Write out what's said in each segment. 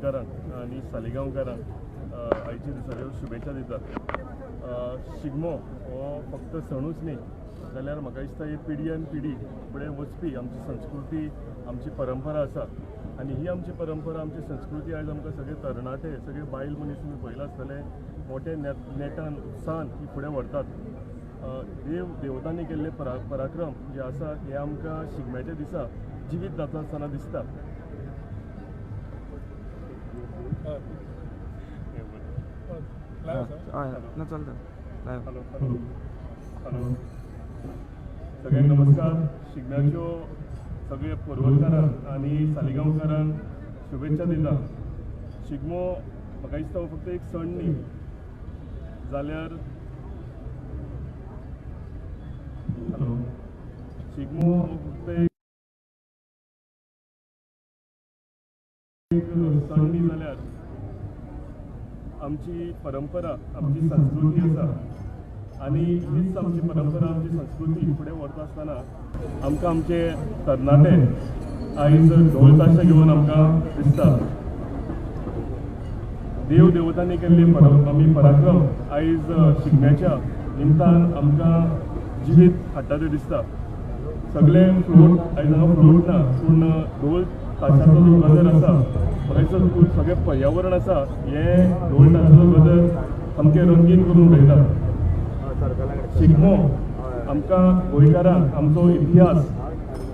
पर्वरीकारांक आनी सालिगांवकारांक आयच्या दिसाच्यो शुभेच्छा दितात. शिगमो हो फक्त सणूच न्ही, जाल्यार म्हाका दिसता ही पिढी आनी पिढी फुडें वचपी आमची संस्कृती, आमची परंपरा आसा. आनी ही आमची परंपरा, आमची संस्कृती आयज आमकां सगळे तरणाटे, सगळे बायल मनीस तुमी पळयलां आसतलें, मोठे नेटान उत्साहान ही फुडें व्हरतात. देव देवतांनी केल्ले पराक्रम जे आसा हे आमकां शिगम्याच्या दिसा जिवीत जाता आसतना दिसता. हॅलो हॅलो, सगळ्यांक नमस्कार. शिगम्याच्यो सगळे पर्वरकारांक आनी सालिगांवकारांक शुभेच्छा दिता. शिगमो म्हाका दिसता हो फक्त एक सण न्ही, जाल्यार हॅलो शिगमो फक्त एक सण न्ही, जाल्यार आमची परंपरा, आमची संस्कृती आसा. आनी हीच आमची परंपरा, आमची संस्कृती फुडें व्हरता आसतना आमकां आमचे तरणाटे आयज ढोल ताशे घेवन आमकां दिसता. देव देवतांनी केल्ले आमी पराक्रम आयज शिगम्याच्या निमतान आमकां जिवीत हाडटा ते दिसता. सगळे फ्लोट आयज हांगा फ्लोट ना, पूण ढोल ताशाचो जो गजर आसा, म्हाका दिसता सगळें पर्यावरण आसा हें ढोल ताशाचो गजर सामकें रंगीन करून उडयता. शिगमो आमकां गोंयकारांक आमचो इतिहास,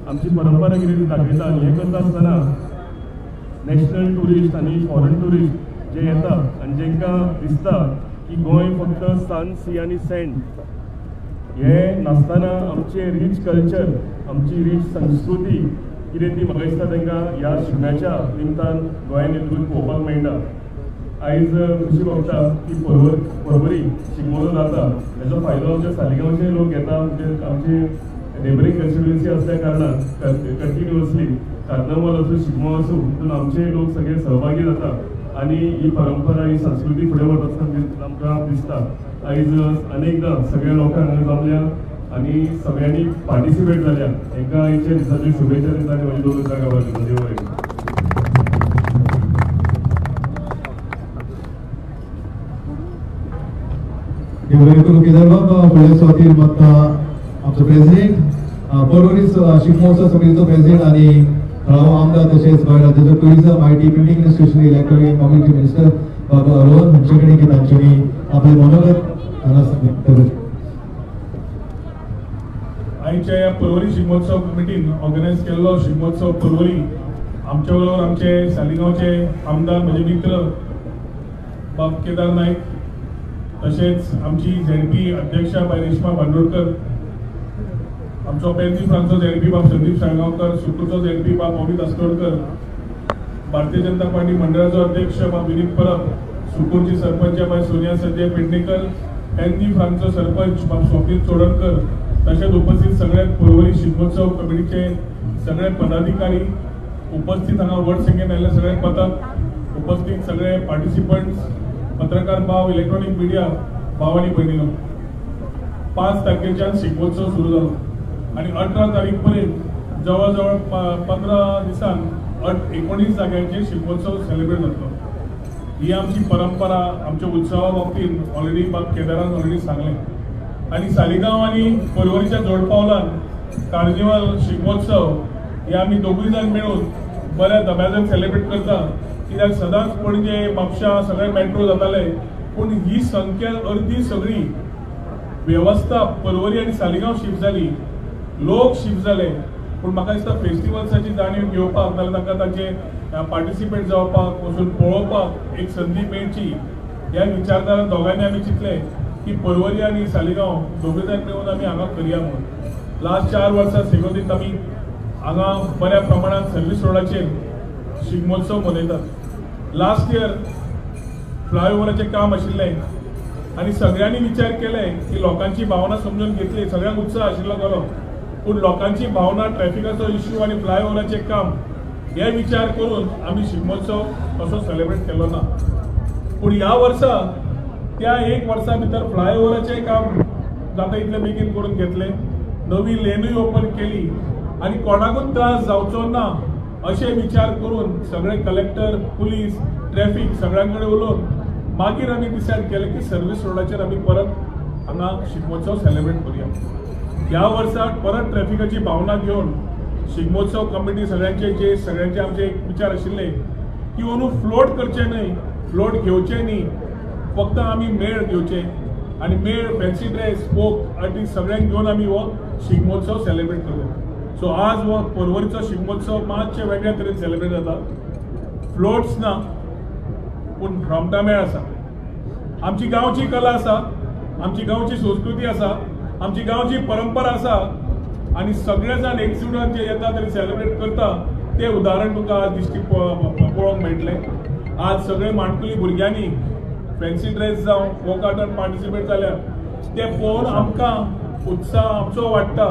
आमची परंपरा कितें ती दाखयता. आनी हें करता आसतना नॅशनल ट्युरिस्ट आनी फॉरन ट्युरिस्ट जे येता आनी जेंकां दिसता की गोंय फक्त सन, सी आनी सँड हें नासतना आमचें रीच कल्चर, आमची रीच संस्कृती कितें ती म्हाका दिसता तांकां ह्या शिगम्याच्या निमतान गोंयान येतकूच पळोवपाक मेळटा. आयज खुशी भोगता की पर्वरी शिगमो जो जाता हेजो फायदो आमच्या सालिगांवचे लोक घेता. म्हणजे आमची नेबरींग कॉन्स्टिट्युएन्सी असल्या कारणान कंटिन्युअसली कार्नावाल आसूं, शिगमो आसूं, तितून आमचे लोक सगळे सहभागी जाता आनी ही परंपरा, ही संस्कृती फुडें वता आसतना आमकां दिसता. आयज अनेकदां सगळ्या लोकांक हांगा जमल्या आनी सगळ्यांनी पार्टिसिपेट जाल्या. हेंकां आयच्या दिसाच्यो शुभेच्छा दिता आनी म्हजी दोन उतरां काबार करता. देव बरें करूं. केदारबाब फुडल्या सुवातीर मत आमचो प्रेसिडेंट पर्वरी शिगमोत्सव समितीचो प्रेसिडेंट आनी थळावो आमदार तशेंच गोंय राज्याचो tourism, I T, printing stationery, electronic community minister बाबा रोहन हांचे कडेन की तांच्यांनी आपले मनोगत हांगा व्यक्त करचें. आयच्या ह्या पर्वरी शिगमोत्सव कमिटीन ऑर्गनायज केल्लो शिगमोत्सव पर्वरी, आमच्या बरोबर आमचे सालिगांवचे आमदार म्हजे मित्र बाब केदार नायक, तशेंच आमची झेडपी अध्यक्षा बाय रेश्मा बांदोडकर, आमचो पेरनी फ्रांचो झेडपी बाब संदीप साळगांवकर, सुकूरचो झेडपी बाब अमित अस्कोडकर, भारतीय जनता पार्टी मंडळाचो अध्यक्ष बाब विनीत परब, सुकूरची सरपंच बाय सोनिया संजय पेडणेकर, पेरनी फ्रांचो सरपंच बाब स्वप्नील चोडणकर, तशेंच उपस्थित सगळे पर्वरी शिगमोत्सव कमिटीचे सगळे पदाधिकारी उपस्थित हांगा व्हड संख्येन आयिल्ले सगळे पथक उपस्थित सगळे पार्टिसिपंट्स, पत्रकार भाव, इलेक्ट्रॉनिक मिडिया भाव आनी भयणीनो, 5 तारखेच्यान शिगमोत्सव सुरू जालो आनी 18 तारीख पर्यंत जवळ जवळ 15 दिसान 19 जाग्यांचेर शिगमोत्सव सेलिब्रेट जातलो. ही आमची परंपरा. आमच्या उत्सवा बाबतींत ऑलरेडी बाब केदारान ऑलरेडी सांगलें. आनी सालिगांव आनी पर्वरीच्या जोडपावलान कार्निवाल शिगमोत्सव हे आमी दोगूय जाण मेळून बऱ्या दब्याजान सेलिब्रेट करता. कित्याक सदांच पणजे, म्हापशा सगळे मेट्रो जाताले, पूण ही संख्या अर्दी सगळी वेवस्था पर्वरी आनी सालिगांव शिफ्ट जाली, लोक शिफ्ट जाले. पूण म्हाका दिसता फेस्टिवल्साची जाणीव घेवपाक नाल्यार तांकां तांचे पार्टिसिपेट जावपाक, वचून पळोवपाक एक संदी मेळची ह्या विचारधारान दोगांनी आमी चिंतलें की पर्वरी आनी सालिगांव दोगूय जाण मेळून आमी हांगा करया म्हणून. लास्ट 4 वर्सां सेगोतींत आमी हांगा बऱ्या प्रमाणात सर्वीस रोडाचेर शिगमोत्सव मनयतात. लास्ट इयर फ्लायओवराचें काम आशिल्लें आनी सगळ्यांनी विचार केले की लोकांची भावना समजून घेतली, सगळ्यांक उत्साह आशिल्लो खरो, पूण लोकांची भावना, ट्रॅफिकाचो इश्यू आनी फ्लायओवराचें काम हे विचार करून आमी शिगमोत्सव तसो सेलिब्रेट केलो ना. पूण ह्या वर्सा त्या एक वर्सा भितर फ्लायओवराचें काम जाता इतलें बेगीन करून घेतलें, नवी लेनूय ओपन केली आनी कोणाकूच त्रास जावचो ना अशे विचार करून सगळे कलेक्टर, पुलीस, ट्रॅफिक सगळ्यां कडेन उलोवन मागीर आमी डिसायड केलें की सर्वीस रोडाचेर आमी परत हांगा शिगमोत्सव सेलिब्रेट करुया. ह्या वर्सा परत ट्रॅफिकाची भावना घेवन शिगमोत्सव कमिटी सगळ्यांचे जे सगळ्यांचे आमचे एक विचार आशिल्ले की अंदू फ्लोट करचे न्हय, फ्लोट घेवचे न्ही, फक्त आमी मेळ घेवचे आनी मेळ, फॅन्सी ड्रेस, फोक आर्टिस्ट सगळ्यांक घेवन आमी हो शिगमोत्सव सेलिब्रेट करुया. सो आज हो पर्वरीचो शिगमोत्सव मातशे वेगळ्या तरेन सेलिब्रेट जाता. फ्लोट्स ना पूण रोमटा मेळ आसा, आमची गांवची कला आसा, आमची गांवची संस्कृती आसा, आमची गांवची परंपरा आसा आनी सगळे जाण एकजुटान जे येतात आनी सेलिब्रेट करता तें उदाहरण तुमकां आज दिश्टी पळोवंक मेळटलें. आज सगळे माणकुली भुरग्यांनी फॅन्सी ड्रेस जावं फोक आर्टान पार्टिसिपेट जाल्या ते पळोवन आमकां उत्साह आमचो वाडटा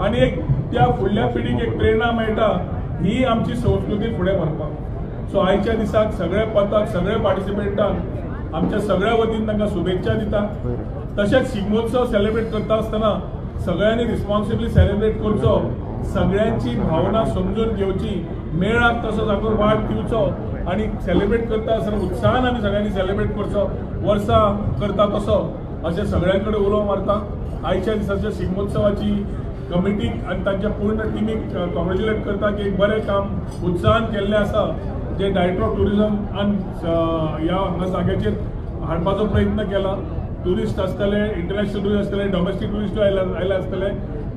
आनी एक त्या फुडल्या पिढीक एक प्रेरणा मेळटा ही आमची संस्कृती फुडें व्हरपाक. सो आयच्या दिसाक सगळे पथक, सगळे पार्टिसिपेंटांक आमच्या सगळ्या वतीन तांकां शुभेच्छा दिता. तशेंच शिगमोत्सव सेलिब्रेट करता आसतना सगळ्यांनी रिस्पॉन्सिबली सेलिब्रेट करचो, सगळ्यांची भावना समजून घेवची, मेळाक तसो जागो वाट दिवचो आनी सेलिब्रेट करता आसतना उत्साहान आमी सगळ्यांनी सेलिब्रेट करचो, वर्सा करता तसो अशें सगळ्यां कडेन उलो मारता. आयच्या दिसाच्या शिगमोत्सवाची कमिटीक आनी तांच्या पूर्ण टिमीक कॉंग्रेच्युलेट करता की एक बरें काम उत्साहान केल्लें आसा, जे डायरेक्टर ऑफ ट्युरिजम आनी ह्या हांगा जाग्याचेर हाडपाचो प्रयत्न केला. ट्युरिस्ट आसतले, इंटरनॅशनल ट्युरिस्ट आसतले, डॉमेस्टीक ट्युरिस्ट आयले आसतले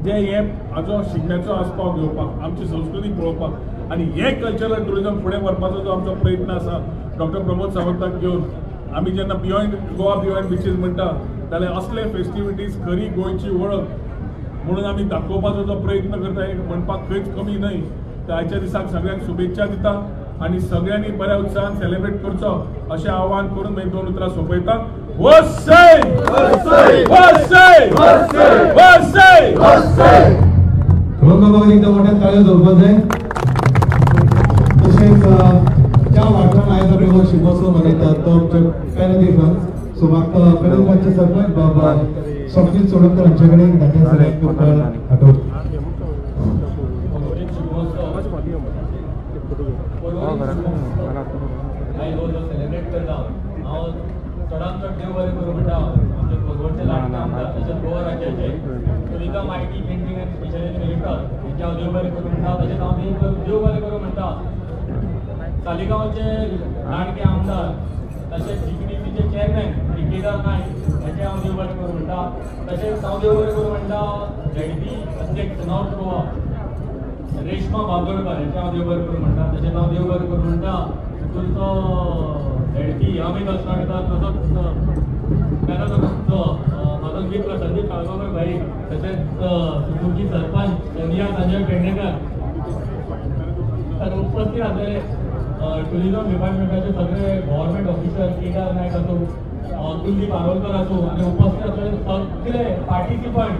जे हे हाजो शिगम्याचो आस्पाव घेवपाक, आमची संस्कृती पळोवपाक आनी हे कल्चरल ट्युरिजम फुडें व्हरपाचो जो आमचो प्रयत्न आसा डॉक्टर प्रमोद सावंताक घेवन आमी जेन्ना बियॉन्ड गोवा बियॉन्ड बिचीस म्हणटा जाल्यार असले फेस्टिविटीज खरी गोंयची वळख म्हणून आमी दाखोवपाचो जो प्रयत्न करता हे म्हणपाक खंयच कमी न्हय. तर आयच्या दिसाक सगळ्यांक शुभेच्छा दिता आनी सगळ्यांनी बऱ्या उत्साहान सेलिब्रेट करचो अशें आवाहन करून मागीर दोन उतरां सोंपयता. वसय वसय वसय वसय. रोहन एकदा मोठ्यान ताळयो जोडपाक जाय. तशेंच ज्या वाठारान आयज आमी हो शिगमोत्सव मनयतात तो आमच्या पेरेदी फंड्स. सो म्हाका पेरेदी फंडचे सरपंच बाबा स्वप्नील चोडणकर हांचे कडेन तांच्या सगळ्यांक उपकार आठोवप. आयज हो जो सेलिब्रेट करता हांव चडांत चड देव बरें करूं म्हणटा आमचे पर्वरचे लाडके आमदार तशेंच गोवा राज्याचे tourism I T printing आनी स्पेशलिटी मिनिस्टर हेंचे हांव देव बरें करूं म्हणटा. तशेंच हांव देव बरें करूं म्हणटा सालिगांवचे लाडके आमदार तशेंच जीपीडीसीचे चेअरमॅन श्री केदार नायक हेंचे हांव देव बरें करूं म्हणटा. तशेंच हांव देव बरें करूं म्हणटा झेडपी अध्यक्ष नॉर्थ गोवा रेश्मा बांदोडकर हेंचे हांव देव बरें करूं म्हणटा. तशेंच हांव देव बरें करूं म्हणटा तुमचो झेडपी अमीत असवाडकर तसोच पॅरासोनाचो म्हाजो मित्र संदीप साळगांवकर भाई तशेंच सुकुरची सरपंच सोनिया संजय पेडणेकर तर उपस्थित आसलेले टुरिजम डिपार्टमेंटाचे सगळे गव्हर्मेंट ऑफिसर केदार नायक आसूं, कुलदीप आरोलकर आसूं आनी उपस्थित आसलेले सगळे participant,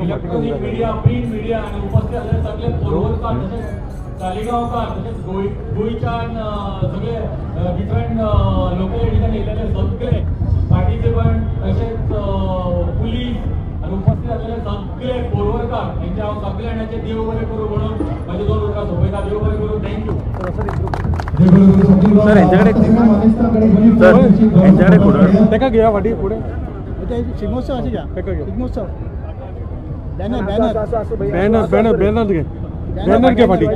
electronic media, print media आनी उपस्थित आसलेले सगळे पर्वरकार तशेंच सालिगांवकार तशेंच गोंयच्यान सगळे डिफरंट लोकेलिटीच्यान येयलेले सगळे पार्टिसिपंट तशेंच पुलीस आनी उपस्थित आसलेले सगळे पर्वरकार हेंचे हांव सगळे जाणांचे देव बरें करूं म्हणून म्हजे दोन उतरां सोंपयता. देव बरें करूं. Thank you. Sir हेंच्याकडे फुडें ताका घेया फाटीं फुडें शिगमोत्सवाचे घ्या. Shigmotsav banner banner banner banner banner घे, बॅनर घे फाटीं.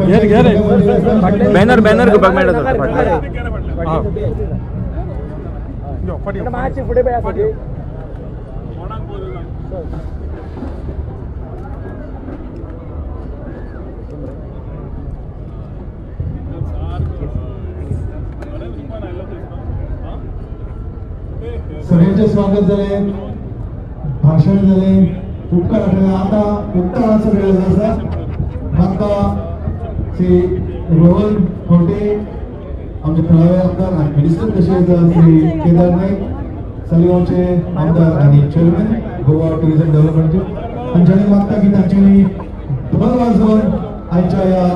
घे घे रे. बॅनर बॅनर घेवपाक मेळटा सर फाटल्यान. हां यो फाटीं. फाटीं. कोणाक बोलयला? सगळ्यांचे स्वागत झाले, भाशण झाले, उपकार आठवले. आता उपकाराचो वेळ आसा. म्हाका श्री रोहन खंवटे आमचे थळावे आमदार आनी मिनिस्टर, तशेंच श्री केदार नायक सालिगांवचे आमदार आनी चेअरमॅन गोवा टुरिझम डेव्हलपमेंटचे हांच्यानी मागता की तांच्यांनी धोल वाजोवन आयच्या ह्या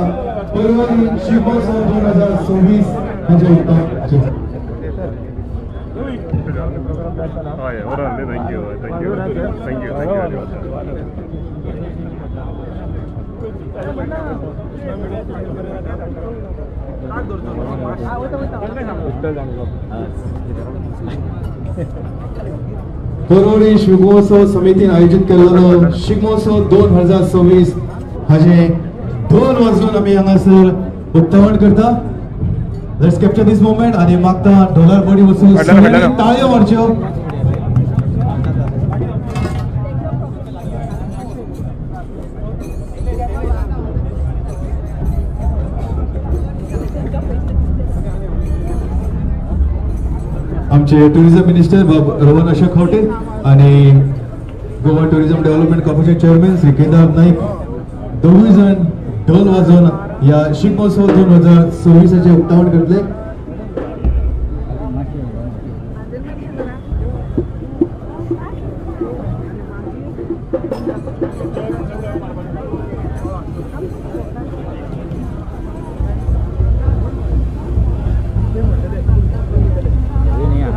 पर्वरी शिगमोत्सव 2026 हांचे उक्तावण. हय बरोबर. Thank you thank you thank you thank you. Porvorim Shigmotsav समितीन आयोजित केल्लो शिगमोत्सव 2026 हाजे ढोल वाजोवन आमी हांगासर उक्तावण करता. Let's capture this moment आनी मागता ढोलार बडी वचून फाटल्यान, फाटल्यान. टाळयो मारच्यो. आमचे टुरिझम मिनिस्टर बाब रोहन अशोक खवटे आणि Goa tourism development corporation chairman Shri Kedar Naik दोगूय जाण ढोल वाजोवन ह्या शिगमोत्सव 2026 उक्तावण करतले.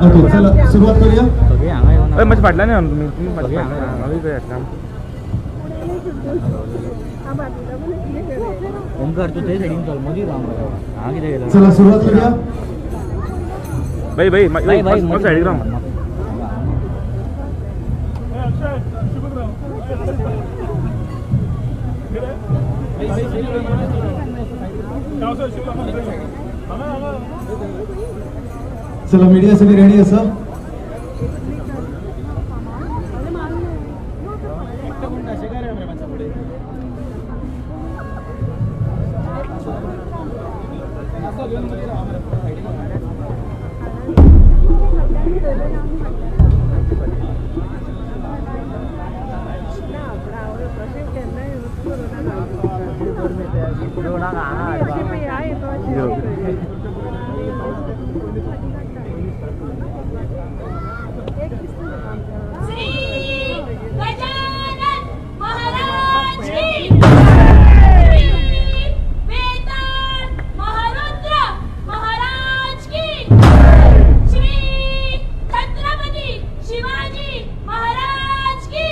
ओके, चला सुरुवात करूया. हय, मातशें फाटल्यान या न्हू तुमी, तुमी मातशें फाटल्यान हांव खंय येतलो. ओंकार तूं थंय सायडीन चल, मदीं राव मरे. हांगा कितें केलां? चला सुरुवात करूया. भाई भाई भाई भाई मातसो सायडीक राव. चला मीडिया सगळी रेडी आसा. श्री गजानन महाराज की, श्री वेताळ महारुद्र महाराज की, श्री छत्रपती शिवाजी महाराज की.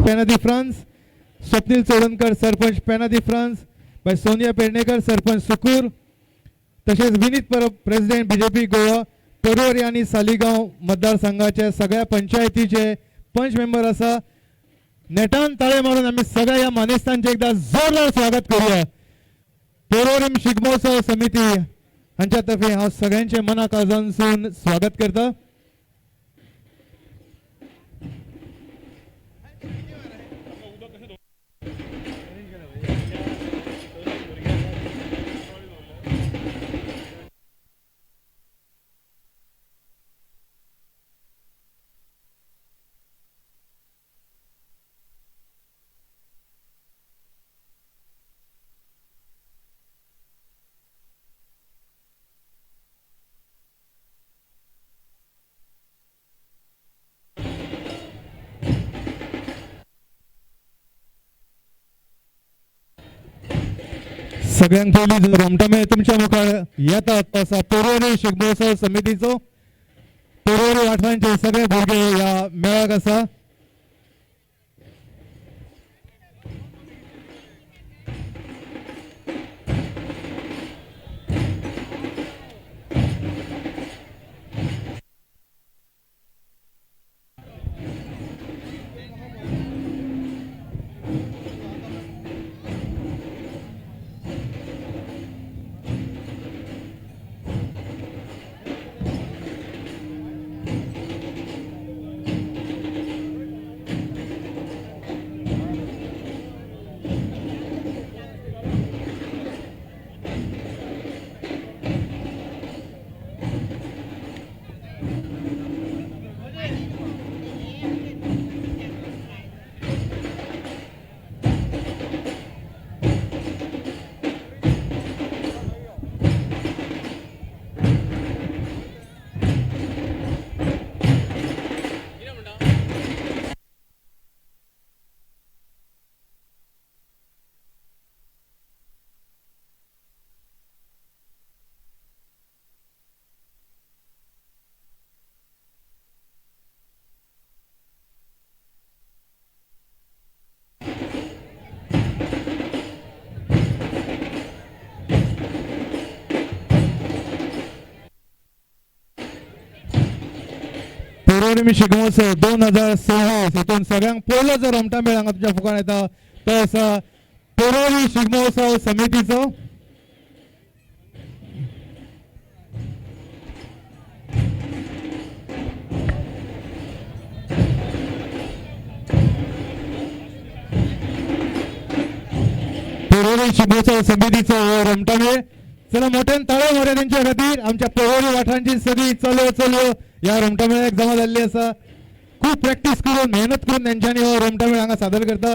Pena de France, Swapnil Chodankar sarpanch Pena de France, by Sonia Pednekar sarpanch Sukur, तसेच विनीत परब प्रेसिडेंट बीजेपी गोवा, पर्वरी आणि सालिगांव मतदारसंघाच्या सगळ्या पंचायतीचे पंच मेंबर असा। नेटान ताळे मारून आम्ही सगळ्या या मानेस्तांचे एकदा जोरदार स्वागत करूया। पर्वरी शिगमोत्सव समिती हांच्या तर्फे हांव सगळ्यांचे मना काळजांसून स्वागत करता। सगळ्यांक पयलीं रोमटामेळ तुमच्या मुखार येता तो आसा पर्वरी शिगमोत्सव समितीचो। पर्वरी वाठारांचे सगळे भुरगे ह्या मेळाक आसा। पर्वरी शिगमोत्सव 2026 हितून सगळ्यांक पयलो जो रोमटामेळ हांगा तुमच्या फुकार येता तो आसा पर्वरी शिगमोत्सव समितीचो। पर्वरी शिगमोत्सव समितीचो हो रोमटामेळ. चला मोठ्यान ताळो मारया तेंच्या खातीर. आमच्या पर्वरी वाठारांची सगळी चलो चलयो ह्या रोमटामेळाक जमा जाल्ली आसा. खूब प्रॅक्टीस करून मेहनत करून तेंच्यांनी हो रोमटामेळ हांगा सादर करता.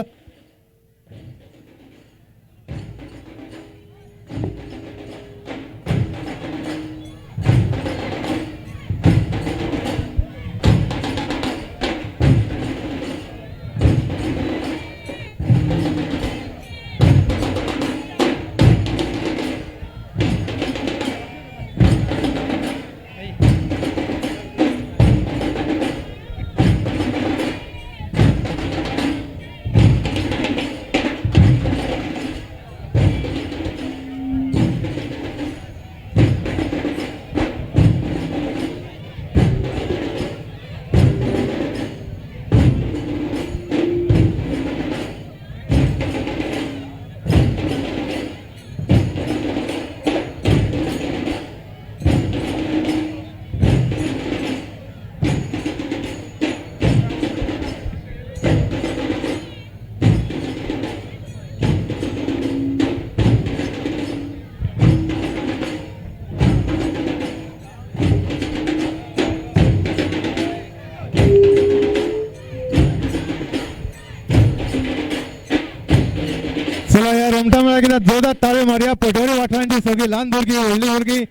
चला या रोमटामेळाक एकदा जोरदार ताळयो मारया. पटोरी वाठारांची सगळी ल्हान भुरगीं व्हडलीं भुरगीं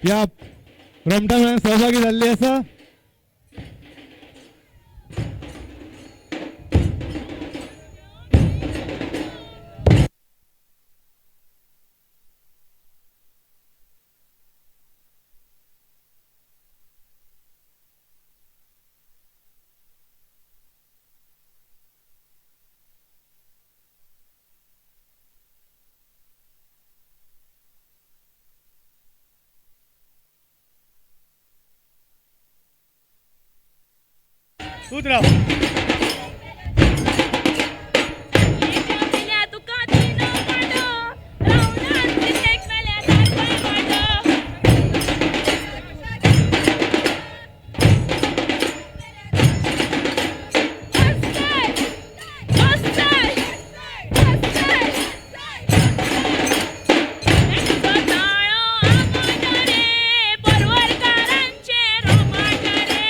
ह्या रोमटामेळान सहभागी जाल्ली आसा. तूच राव. तुका तीन वाटो रावणात मेल्या दाखय वाटो. परवरकारांचे रोमाट रे.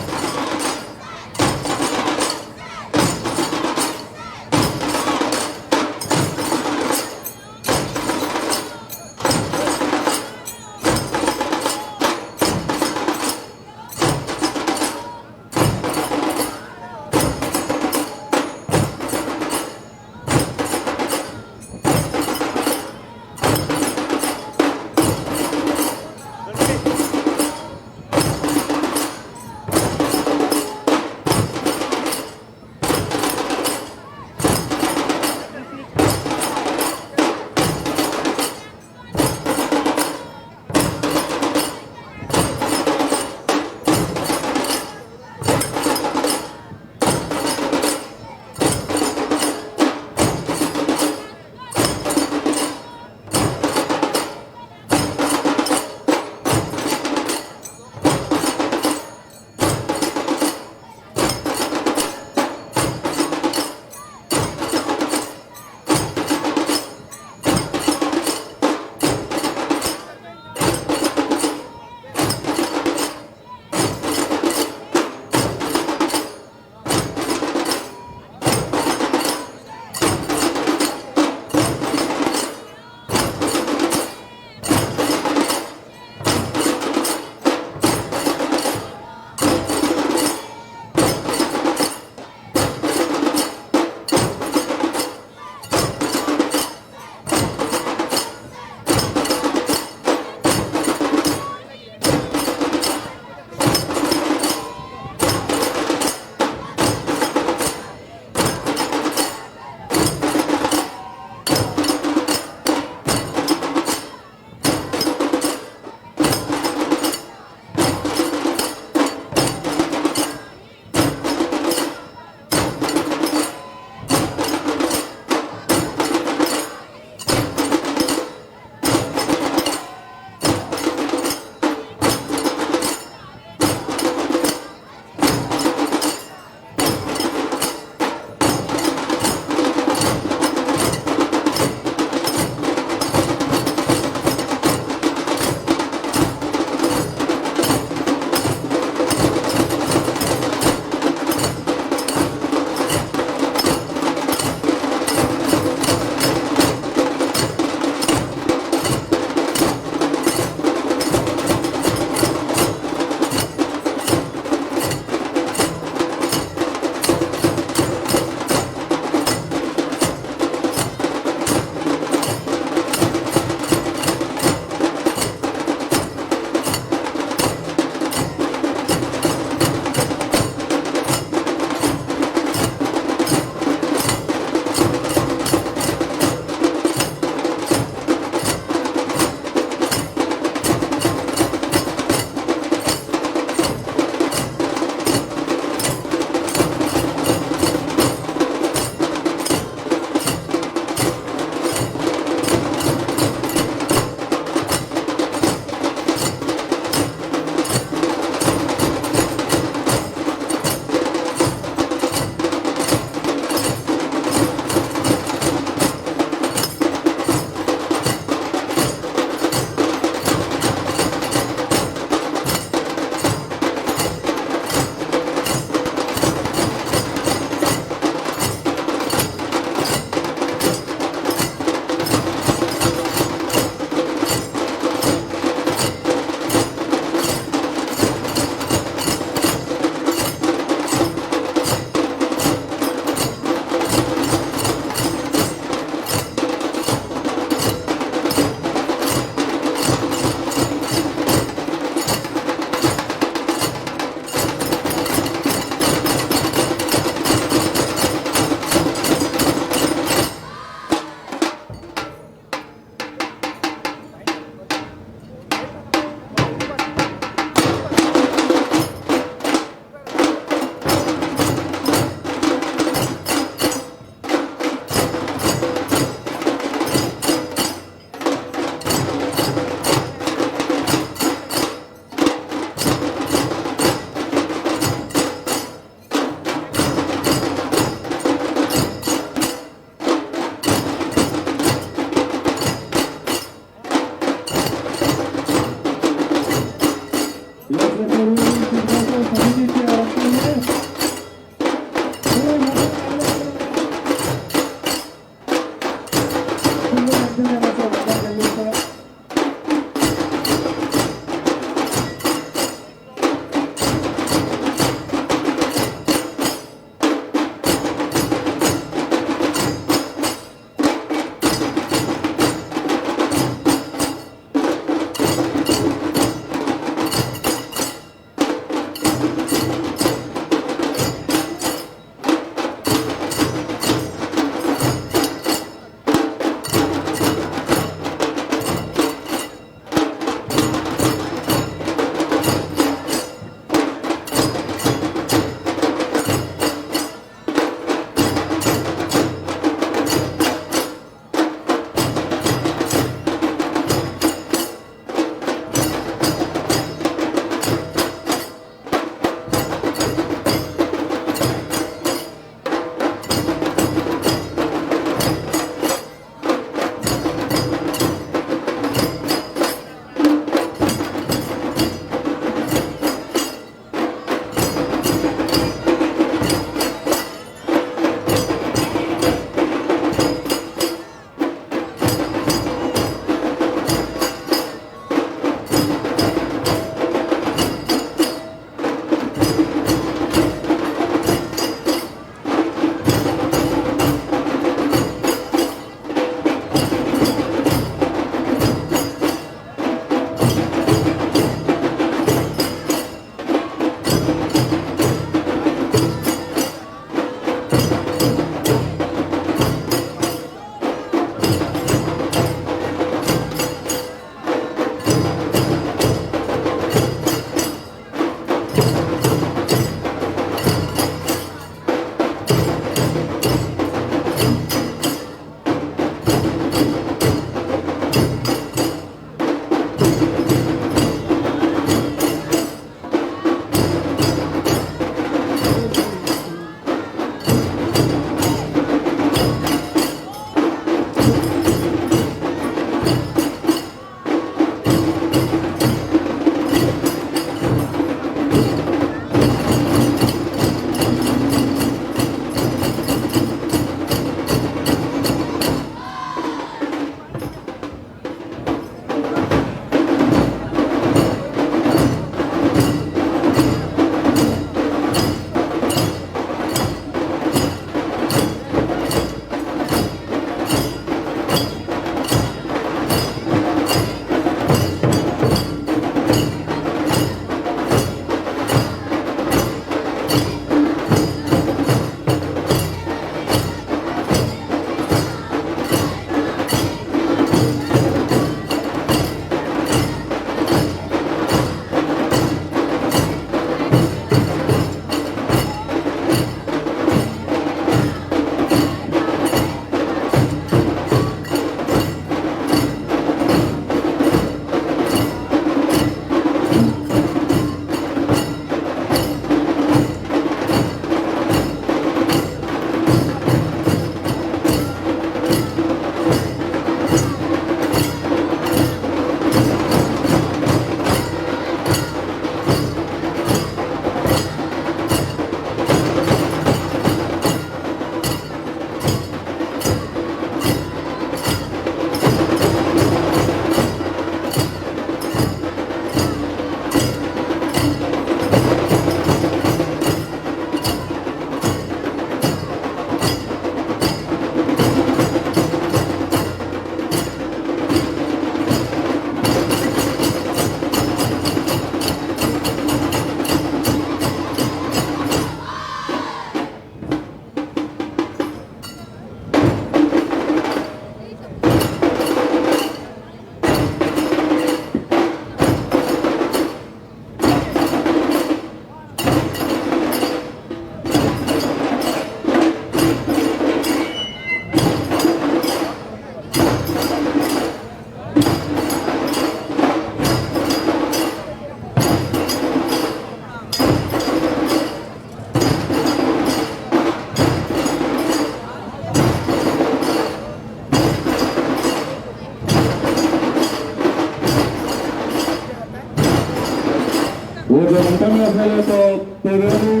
रमतामेळ आसलेलो तो पर्वरी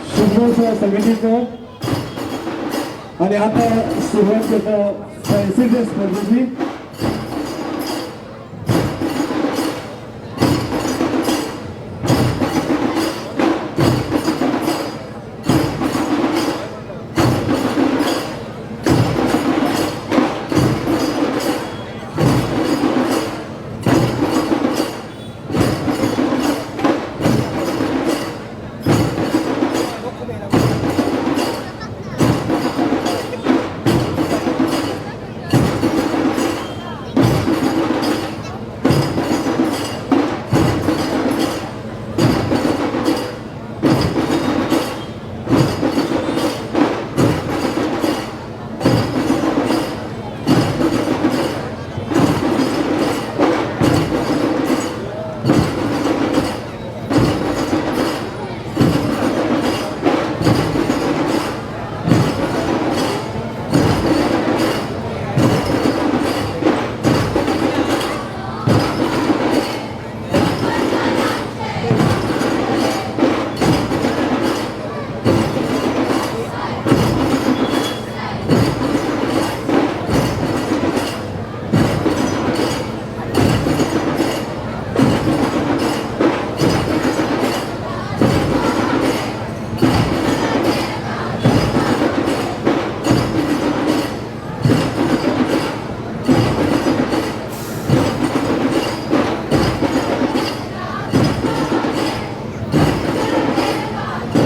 शिगमोत्सव समितीचो आणि आता सुरवात करता फॅन्सी ड्रेस स्पर्धेची.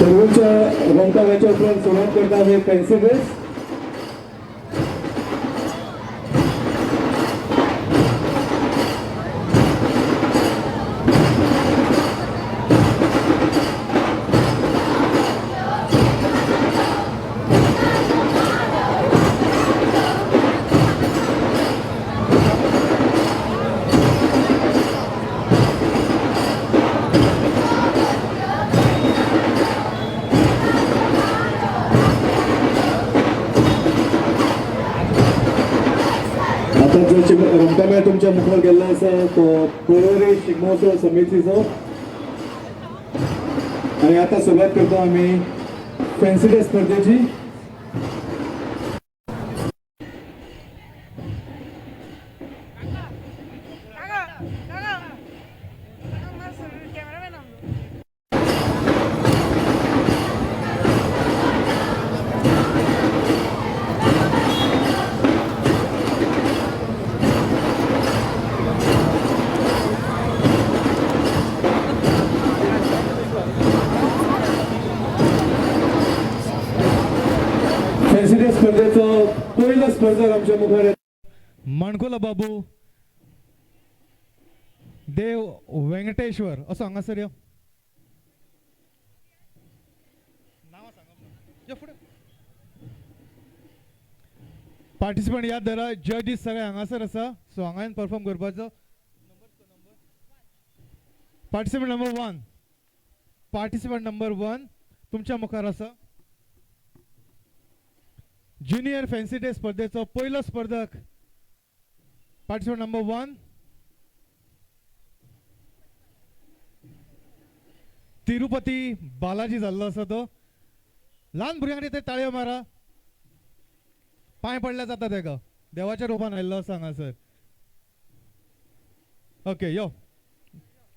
पर्वरीच्या रमतामेळाच्या उपरांत सुरवात करता आमी फॅन्सी ड्रेस. आता जो रमतामेळ तुमच्या मुखार गेल्लो आसा तो पर्वरी शिगमोत्सव समितीचो आणि आता सुरवात करतो आमी फॅन्सी ड्रेस स्पर्धेची. फॅन्सी ड्रेस स्पर्धेचो पयलो स्पर्धक आमच्या मुखार माणकुलो बाबू देव वेंकटेश्वर असो हांगासर यो. पार्टिसिपंट याद धरा, जजीस सगळे हांगासर आसा, सो हांगा परफॉर्म करपाचो. Participant number 1, participant number 1 तुमच्या मुखार आसा. ज्युनियर फॅन्सी डे स्पर्धेचो पयलो स्पर्धक पार्टिसिपंट नंबर 1 तिरुपती बालाजी जाल्लो आसा तो. ल्हान भुरग्यांक ते ताळयो मारा, पांय पडल्या जाता तेका, देवाच्या रुपान आयिल्लो आसा हांगासर. ओके यो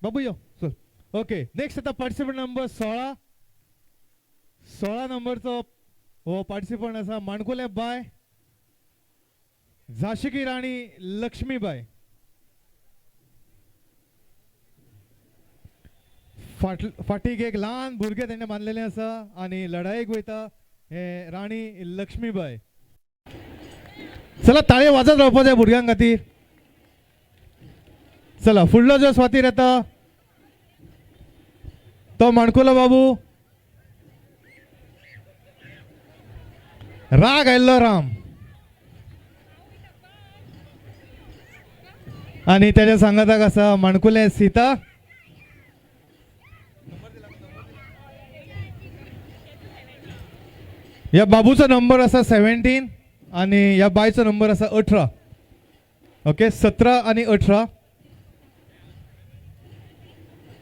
बाबू यो चल. ओके नेक्स्ट आता पार्टिसिपंट नंबर 16, 16 नंबरचो हो पार्टिसिपंट आसा माणकुले बाय झाशी की राणी लक्ष्मीबाई. फाटीक एक ल्हान भुरगें तेणें बांदलेलें आसा आनी लढायेक वयता हे राणी लक्ष्मीबाई. चला ताळे वाजत रावपा जाय भुरग्यां खातीर. चला फुडलो जो स्वातीर येता तो माणकुलो बाबू राग आयिल्लो राम आनी तेज्या सांगाताक आसा माणकुलें सीता. ह्या बाबूचो नंबर आसा 17 आनी ह्या बायचो नंबर आसा 18. ओके 17 आनी 18.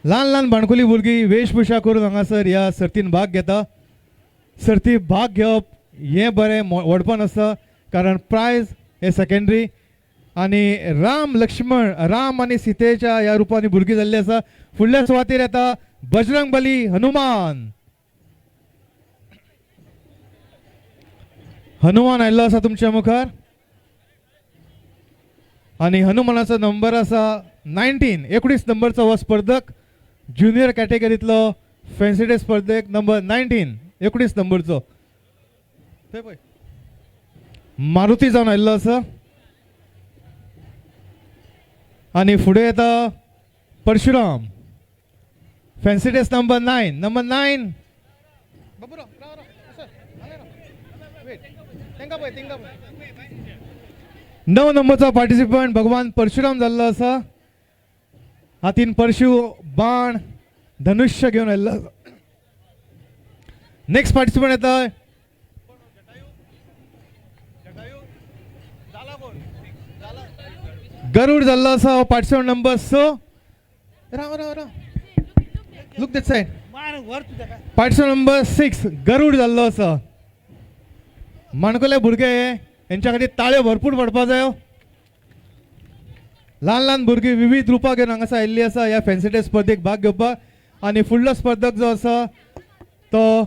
ल्हान ल्हान बाणकुली भुरगीं वेशभूषा करून हांगासर ह्या सर्तीन भाग घेता. सर्ती भाग घेवप हें बरें व्हडपण आसा, कारण प्रायज हें सेकेंडरी. आनी राम लक्ष्मण, राम आनी सीतेच्या ह्या रुपांनी भुरगीं जाल्लीं आसा. फुडल्या सुवातेर येता बजरंग बली हनुमान. हनुमान आयिल्लो आसा तुमच्या मुखार आनी हनुमानाचो नंबर आसा 19, 19 नंबरचो हो स्पर्धक, ज्युनियर कॅटेगरीतलो फॅन्सी ड्रेस स्पर्धक नंबर 19, 19 नंबरचो. थंय पळय मारुती जावन आयिल्लो आसा. आनी फुडें येता Parshuram, fancy dress number 9, number 9. 9 नंबरचो participant भगवान परशुराम जाल्लो आसा. हातीन परशु, बाण, धनुष्य घेवन आयिल्लो आसा. नेक्स्ट पार्टिसिपंट येता गरुड जाल्लो आसा. हो participant number 6. Rao Rao Rao, look that side. Participant number 6 Garud जाल्लो आसा. माणकुले भुरगे हे, हेंच्या खातीर ताळयो भरपूर पडपा जायो. ल्हान ल्हान भुरगीं विविध रुपां घेवन हांगासर आयिल्लीं आसा ह्या फॅन्सी ड्रेस स्पर्धेक भाग घेवपाक. आनी फुडलो स्पर्धक जो आसा तो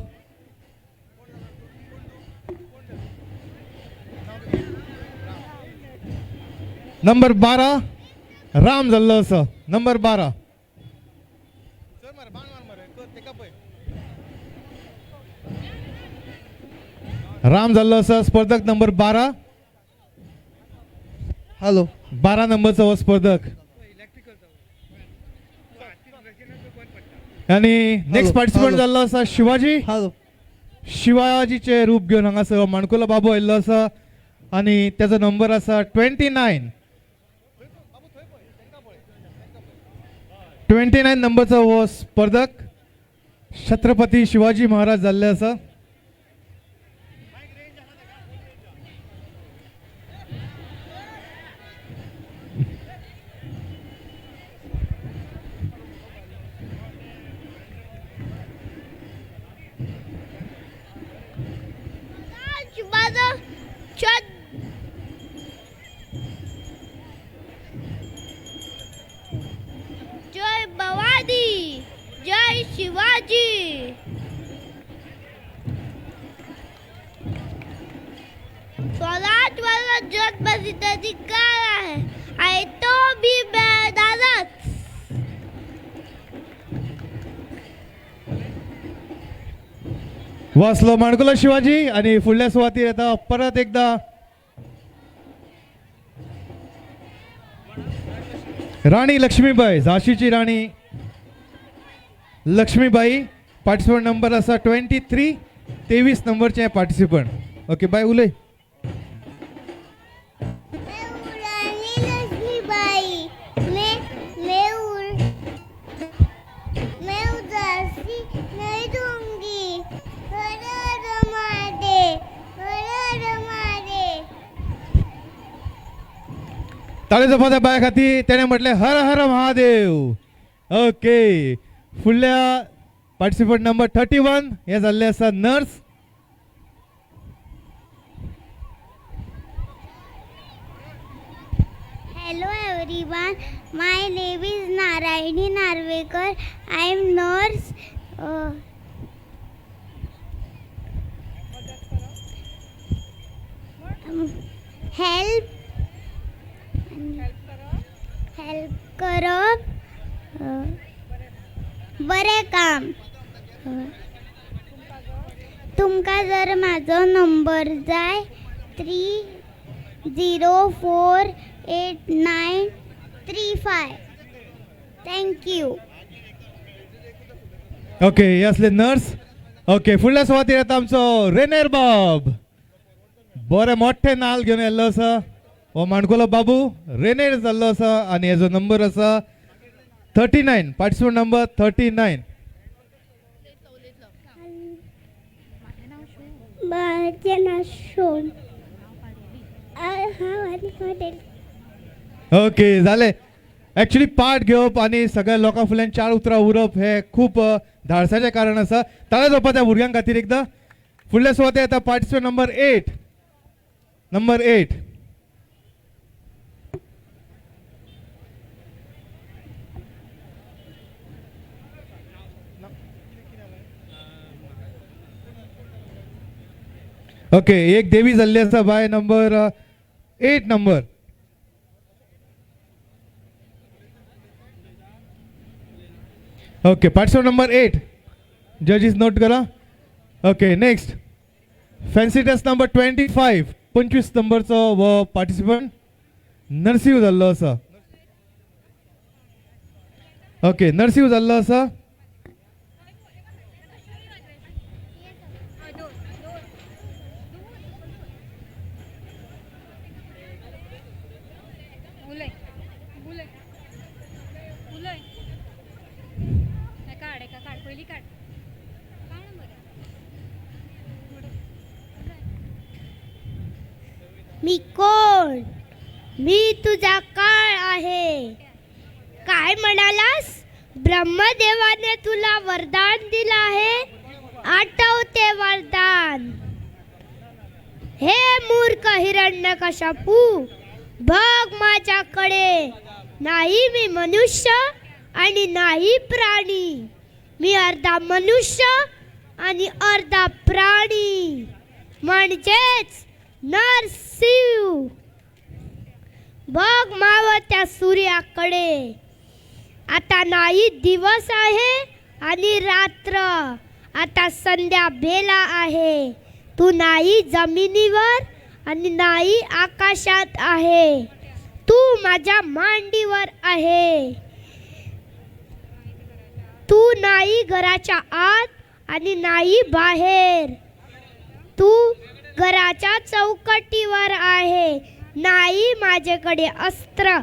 नंबर 12 राम जाल्लो आसा. नंबर 12. राम जाल्लो आसा स्पर्धक नंबर 12. हॅलो, 12 नंबरचो हो स्पर्धक. आनी नेक्स्ट पार्टिसिपंट जाल्लो आसा शिवाजी. हॅलो, शिवाजीचे रूप घेवन हांगासर माणकुलो बाबू आयिल्लो आसा आनी त्याचो नंबर आसा 29. 29 नंबरचो हो स्पर्धक छत्रपती शिवाजी महाराज जाल्ले आसा. जय भवानी, जय शिवाजी. स्वराज वाला जन्मसिद्ध अधिकार आहे आणि तो बी मिळणारच. वासलो माणकुलो शिवाजी. आणि फुडल्या सुवातीर येता परत एकदा राणी लक्ष्मीबाई, झाशीची राणी लक्ष्मीबाई. पार्टिसिपंट नंबर आसा 23, 23 नंबरचे पार्टिसिपंट. ओके बाय, उलय. राणी लक्ष्मीबाई, मैं मैं मैं उदासी नहीं दूंगी. हर हर महादेव, हर हर महादेव. ताळे जपाच्या बाय खातीर. तेणें म्हटलें हर हर महादेव. ओके, फुडल्या पार्टिसिपंट नंबर 31 हे जाल्ले आसा nurse. Hello everyone, my name is Narayani Narvekar. I am nurse. Help help करप, बरें काम. तुमकां जर म्हाजो नंबर जाय 304 89 35. Thank you. Okay, हे असले नर्स. ओके, फुडल्या सुवातेर येता आमचो रेनेर बाब. बरे मोठे नाल घेवन येल्लो आसा हो माणकुलो बाबू रेनेर जाल्लो आसा आनी हेजो नंबर आसा 39, पार्टिसिपंट नंबर 39. माझे नाव शोम. हांव आनी हॉटेल. ओके, जालें. एक्चुली पार्ट घेवप आनी सगळ्या लोकां फुडल्यान चार उतरां उरप हे खूब धाडसाचें कारण आसा. ताळें जावपा त्या भुरग्यां खातीर एकदां. फुडल्या सुवातेर येता पार्टिसिपंट नंबर 8. नंबर 8. ओके, एक देवी जाल्ली आसा by number 8 number. Okay, participant number 8, जजीस note करा. Okay, next fancy dress number 25, 25 नंबरचो हो पार्टिसिपंट नरसीव जाल्लो आसा. ओके, नरसीव जाल्लो आसा. मी कोण? मी तुझा काळ आहे. काय म्हणालास? ब्रह्मदेवाने तुला वरदान दिलं आहे. आठवते वरदान. हे मूर्ख हिरण्यकश्यपू, बघ माझ्याकडे. नाही मी मनुष्य आणि नाही प्राणी. मी अर्धा मनुष्य आणि अर्धा प्राणी, म्हणजेच नरसिंह. बघ मावळत्या सूर्याकडे. आता नाही दिवस आहे आणि रात्र, आता संध्या बेला आहे. तू नाही जमिनीवर आणि नाही आकाशात आहे, तू माझ्या मांडीवर आहे. तू नाही घराच्या आत आणि नाही बाहेर, तू घराच्या चौकटीवर आहे. नाही माझ्याकडे अस्त्र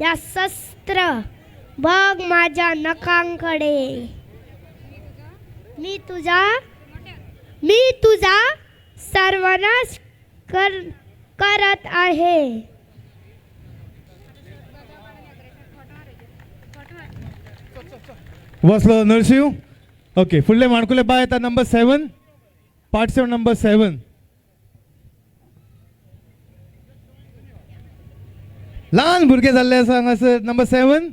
या शस्त्र, बघ माझ्या नखांकडे. मी तुझा सर्वनाश करत आहे. वसलो नरसिंह. ओके, फुडले माणकुले बाय येता नंबर 7, पार्ट 7 नंबर 7. ल्हान भुरगे जाल्ले आसा हांगासर. Number 7.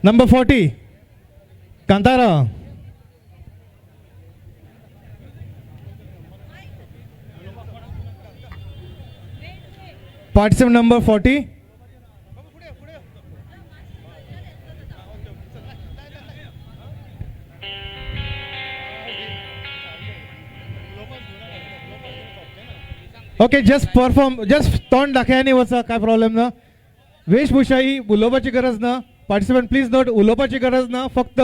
Number 40 Kantara. Participant number 40. Okay, just perform, just तोंड दाखय वचा, काय प्रॉब्लेम ना. वेशभूषा ही उलोवपाची गरज ना. पार्टिसिपंट प्लीज नोट, उलोवपाची गरज ना, फक्त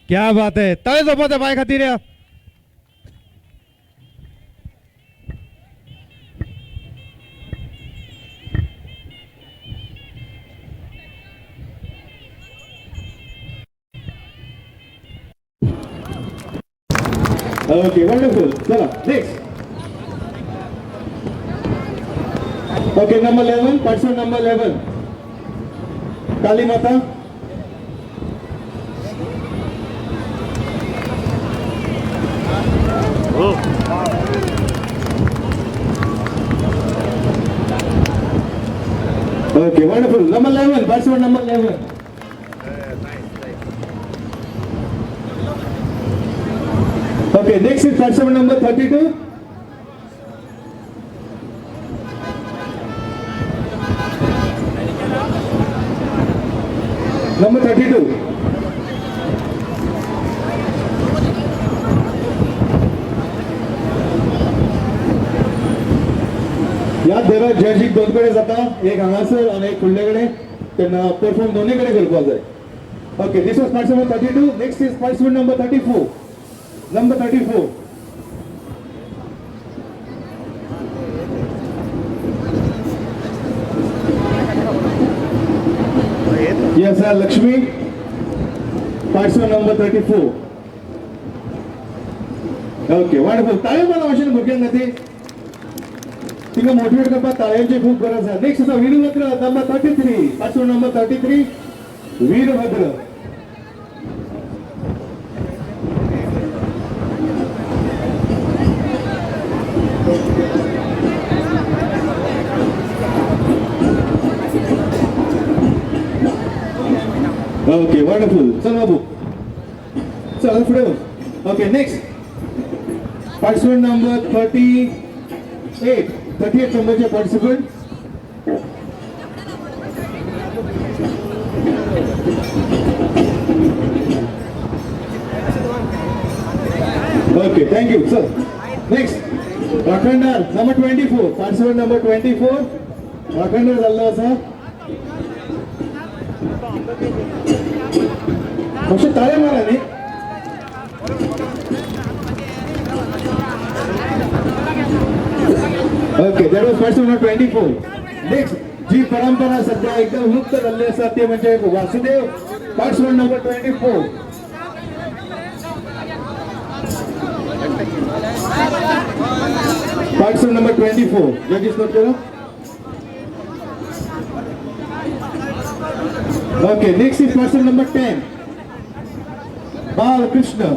क्या बात आहे. ताळे झोपा त्या बाय खातीर. या ओके, वंडरफुल. चला next. Okay, number 11, participant number 11, Kali Mata. Okay, wonderful. Number 11, participant number 11. Okay, next is participant number 32. Number 32. याद धरा, जजीक दोन कडे जाता, एक हांगासर आनी एक फुडले कडेन, तेन्ना परफॉर्म दोनूय कडेन करपाक जाय. Okay, this was participant 32. Next is participant number 34. Number 34. Yes, sir, Lakshmi. Participant number 34. Okay wonderful. ताळयो मारा मातशें भुरग्यां खातीर, तिका मोटिवेट करपाक ताळयांची खूब गरज आसा. नेक्स्ट आसा Virbhadra number 33, participant number 33 Virbhadra. Okay wonderful. चल बाबू चल फुडें वच. Okay next participant number 38, 38 नंबरचे participant. Okay thank you sir. Next Rakhandar number 24, participant number 24 Rakhandar जाल्लो आसा. मातशें ताळे मारा न्ही. Okay that was participant number 24. Next जी परंपरा सध्या एकदम लुप्त जाल्ली आसा ते म्हणजे Vasudev, participant number 24. Participant number 24 जजेस नोट करो. Okay next is participant number 10 Balkrishna,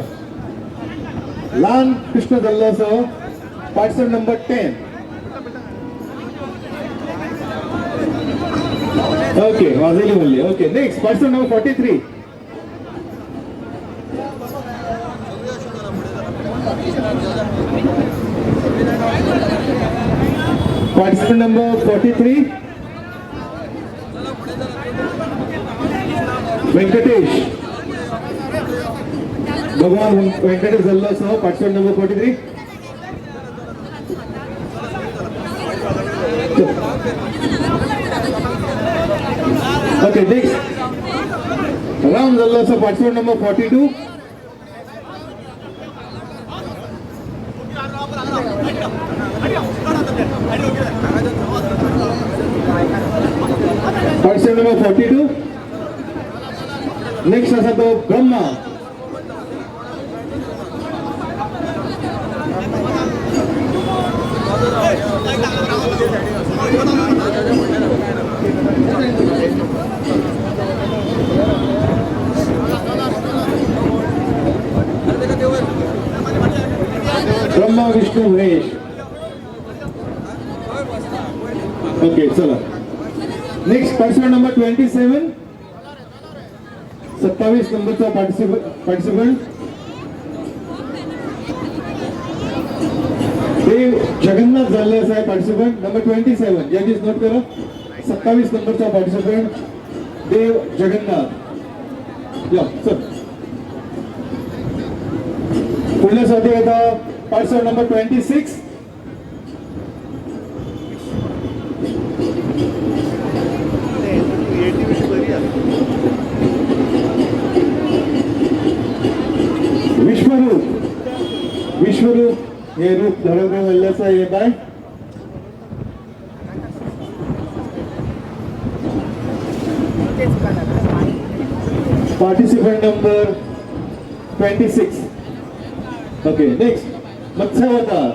ल्हान कृष्ण जाल्लो आसा. Participant number 10. Okay वाजयली म्हणली. Okay next participant number 43. Participant number 43 Venkatesh, Bhagwan Venkatesh जाल्लो आसा. Participant number 43. Okay next Ram जाल्लो आसा. Participant number 42. Participant number 42. Next आसा तो ब्रह्मा. ब्रह्मा विष्णू महेश. ओके चला नेक्स्ट पार्टिसिपंट नंबर 27, 27 नंबरचा पार्टिसिपंट देव जगन्नाथ जाल्ले आसा. पार्टिसिपंट नंबर 27 जजेस नोट करा. 27 नंबरचा पार्टिसिपंट देव जगन्नाथ. या सर पुढल्या साठी येता पार्टिसिपंट नंबर 26. विश्वरूप, विश्वरूप हे रूप धारण करून आलेलं आसा हे बाय. Participant number 26. Okay next Matsyavatar,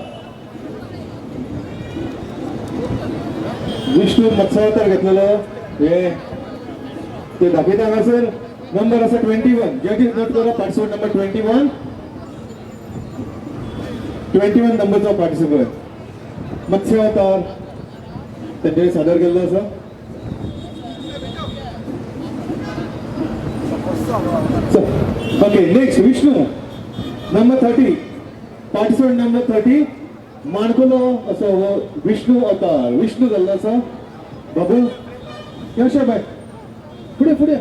Vishnu Matsyavatar घेतलेलो हे ते दाखयता हांगासर. नंबर आसा 21. जजेस नोट करा. पार्टिसिपंट नंबर 21, 21 नंबरचो पार्टिसिपंट मत्स्यावतार तेंच्यांनी सादर केल्लो आसा. Okay next Vishnu number 30, participant number 30 माणकुलो असो हो विष्णू अवतार, विष्णू जाल्लो आसा. बाबू येवशे बाय फुडें फुडें.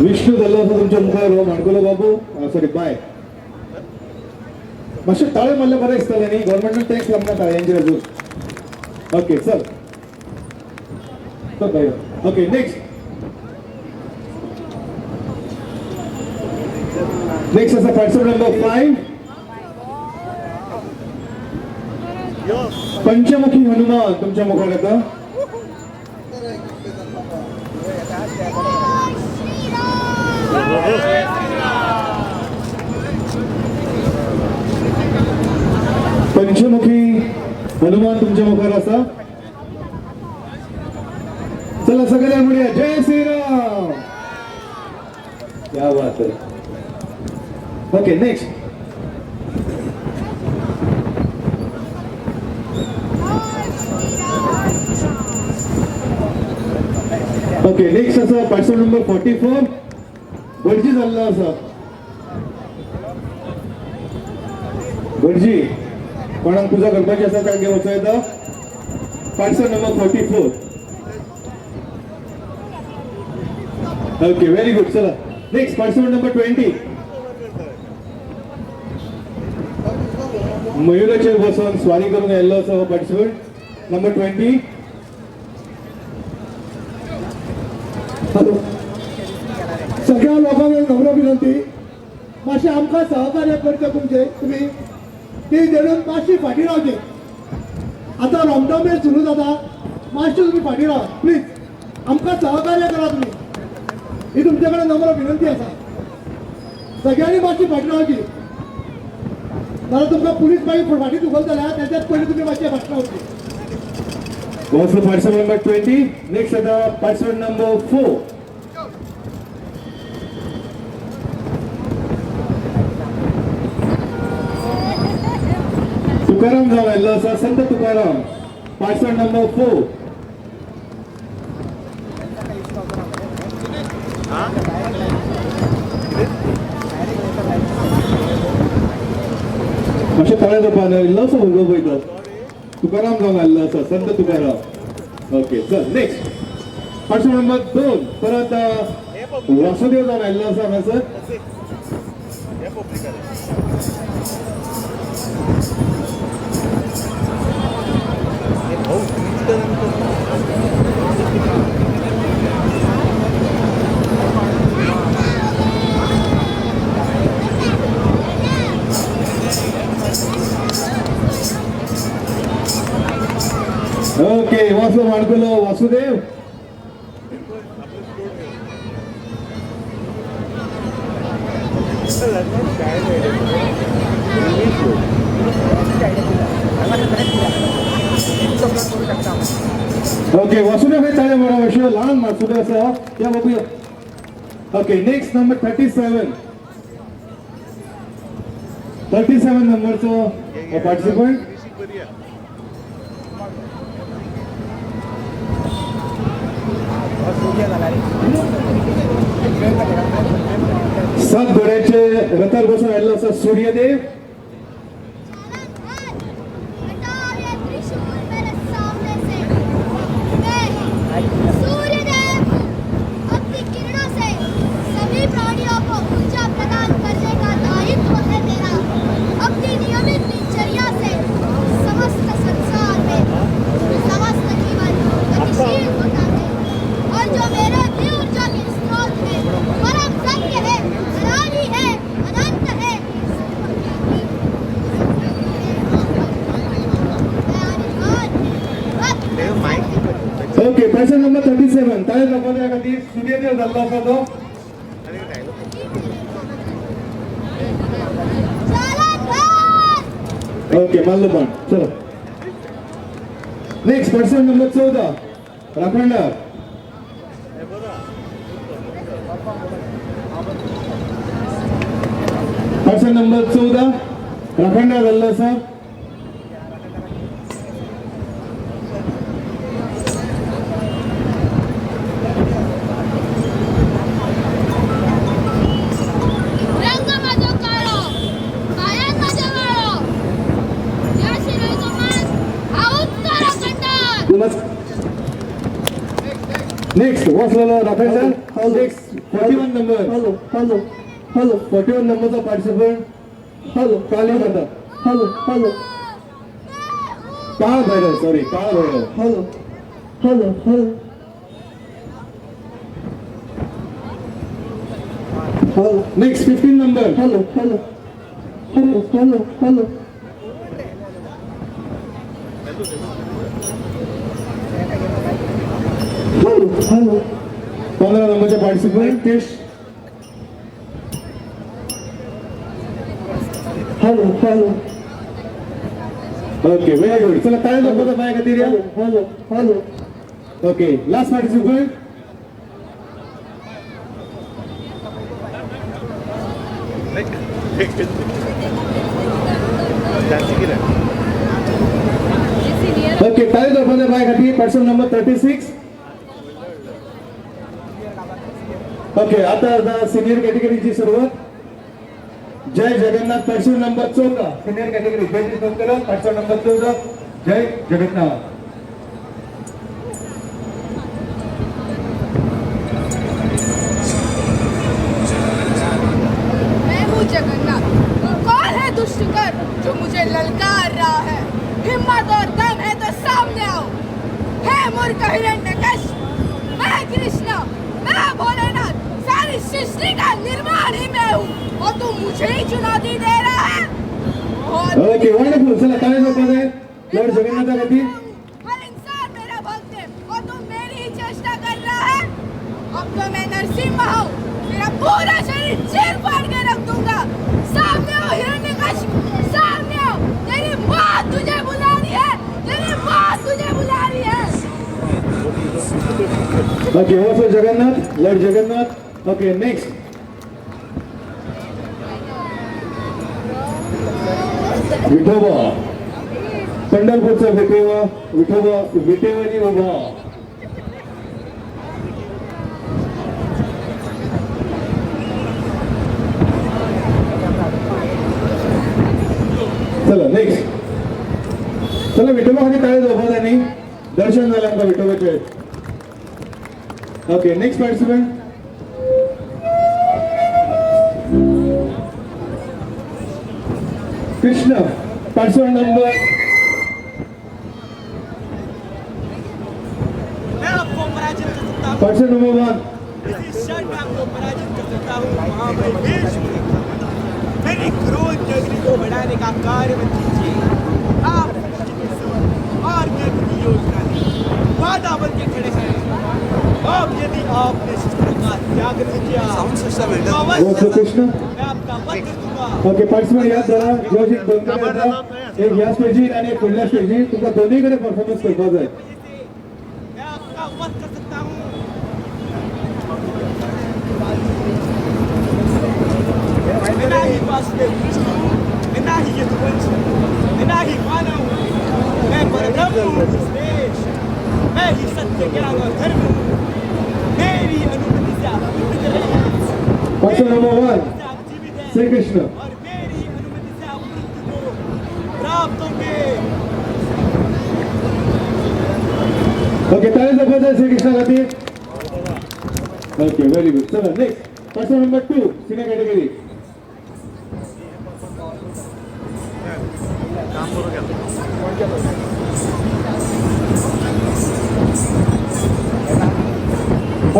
विष्णू जाल्लो आसा तुमच्या मुखार हो माणकुलो बाबू, सॉरी बाय. मातशें ताळे मारले बरें दिसतलें न्ही, गव्हर्मेंटान टॅक्स लागना ताळयांचेर अजून. ओके चल चल बाय. ओके नेक्स्ट नेक्स्ट आसा पार्टिसिपंट नंबर 5, पंचमुखी हनुमान तुमच्या मुखार येता. पंचमुखी हनुमान तुमच्या मुखार आसा. चला सगळ्या म्हणूया जय श्रीराम. क्या बात आहे. Okay next. ओके नेक्स्ट आसा पार्सल नंबर 44 भटजी जाल्लो आसा. भटजी कोणाक पुजा करपाची आसा तांगे वचो येता. Parcel number 44. Okay very good. चला नेक्स्ट पार्सल नंबर 20. मयुराचेर बसून स्वारी करून आयिल्लो आसा हो पार्टिसिपंट नंबर 20. हॅलो सगळ्या लोकांक नम्र विनंती, मातशें आमकां सहकार्य करचें तुमचें, तुमी ती देणून मातशी फाटीं रावची. आतां रोमटामेळ सुरू जाता, मातशें तुमी फाटीं रावा प्लीज, आमकां सहकार्य करा तुमी, ही तुमचे कडेन नम्र विनंती आसा. सगळ्यांनी मातशी फाटीं रावची, नाल्यार तुमकां पुलीस मागीर फाटीं धुकलतले, त्याच्यात पयलीं तुमी मातशें फाटीं रावची. Parcel number 20. Next आता पार्सल नंबर 4. तुकाराम जावन आयिल्लो आसा, संत तुकाराम, पार्सल नंबर 4. मातशें तळ्या जावपा इल्लोसो भुरगो पळय तो तुकाराम जावन आयिल्लो आसा, संत तुकाराम. ओके चल नेक्स्ट पार्सल नंबर 2. परत वासुदेव जावन आयिल्लो आसा हांगासर. ओके वासू माणकुलो वासुदेव. ओके वासुदेव हे ताळे मारा अशें ल्हान वासुदेव आसा या बघूया. Okay next number 37. 37 नंबरचो पार्टिसिपंट. सात घोड्याचे रथार बसून आयिल्लो आसा सूर्यदेव. ओके पर्सन नंबर 37 ताळे दाखोवच्या खातीर सूर्यदेव जाल्लो आसा तो. ओके मारलो पण. चलो नेक्स्ट पर्सन नंबर 14 राखणदार. पर्सन नंबर 14 राखणदार जाल्लो आसा. नेक्स्ट वासलेलो राखणदार. Next 41 number. Hello hello hello 41 नंबरचा participant. Hello Kali Mata. Hello hello Kal Bhairav, sorry Kal Bhairav. Hello hello hello hello. Next 15 number. Hello hello hello hello hello. Hello hello, 15 नंबरचे participant Krish. Hello hello, okay very good. चला टाळ्या दाखवता पाया खातीर. Hello hello, okay last participant. Okay टाळ्या दाखवता पाया खातीर पर्सन नंबर 36. ओके आता सिनियर कॅटेगरीची सुरुवात. Jai Jagannath person number 14, senior category. जय नोंद करा, पर्सन नंबर 14 जय जगन्नाथ. मैं हूँ जगन्नाथ. कौन है दुष्टकर जो मुझे ललकार रहा है? हिम्मत और दम है तो सामने आओ. हे मूर्ख हिरण्यकश्यप, मैं कृष्ण, मैं भोलेनाथ, सारी सृष्टि का निर्माण ही मैं हूँ और तू मुझे ही चुनौती दे रहा है. Okay wonderful. चला टाळ्या दाखवत आहे लॉर्ड जगन्नाथा खातीर. हर इंसान मेरा भक्त है और तू मेरी ही चेष्टा कर रहा है. अब तो मैं नरसिम्हा हूँ, तेरा पूरा शरीर चीर फाड़ के रख दूंगा. सामने आओ हिरण्यकश्यप, सामने आओ. तेरी माँ तुझे बुला रही है, तेरी माँ तुझे बुला रही है. Okay oh Jagannath, lord Jagannath. Okay next Vithoba, पंढरपूरचा Vithoba, Vithoba विटेवरी उभा. चला नेक्स्ट. चला विठोबा खाली टाळ्या झोपा त्यांनी दर्शन झालं आमका विठोबाचे. Okay next participant. Krishna, participant number मैं आपको पराजित कर सकता हूँ. Person number 1. इसी क्षण मैं आपको पराजित कर सकता हूँ. महाबली भीष्म, मेरी क्रोध की अग्नि को बढ़ाने का कार्य मत कीजिए. आप और की योजना दी वादा बन के खड़े हैं. अब यदि आपने शस्त्र का त्याग नहीं किया तो कृष्ण मैं आपका वध कर दूंगा. ओके पार्टिसिपंट याद धरा, जज दोन कडेन येता, एक ह्या स्टेजीर आनी एक फुडल्या स्टेजीर. तुमकां दोनूय कडेन परफॉर्मन्स करपाक जाय. मैं आपका वध कर सकता हूँ. मैं ना ही वासुदेव कृष्ण हूँ, मैं ना ही यदुवंश हूँ, मैं ना ही मानव हूँ. मैं परब्रह्म हूँ, श्रेष्ठ. मैं ही सत्य ज्ञान और धर्म हूँ. मेरी अनुमति से आप युद्ध कर रहे हैं, पर्सन नंबर 1 आप जीवित हैं श्री कृष्ण. और मेरी अनुमति से आप मृत्यु को प्राप्त होंगे. ओके टाळ्या दाखवत आहे श्री कृष्णा खातीर. Okay very good. चला next person number 2 senior category.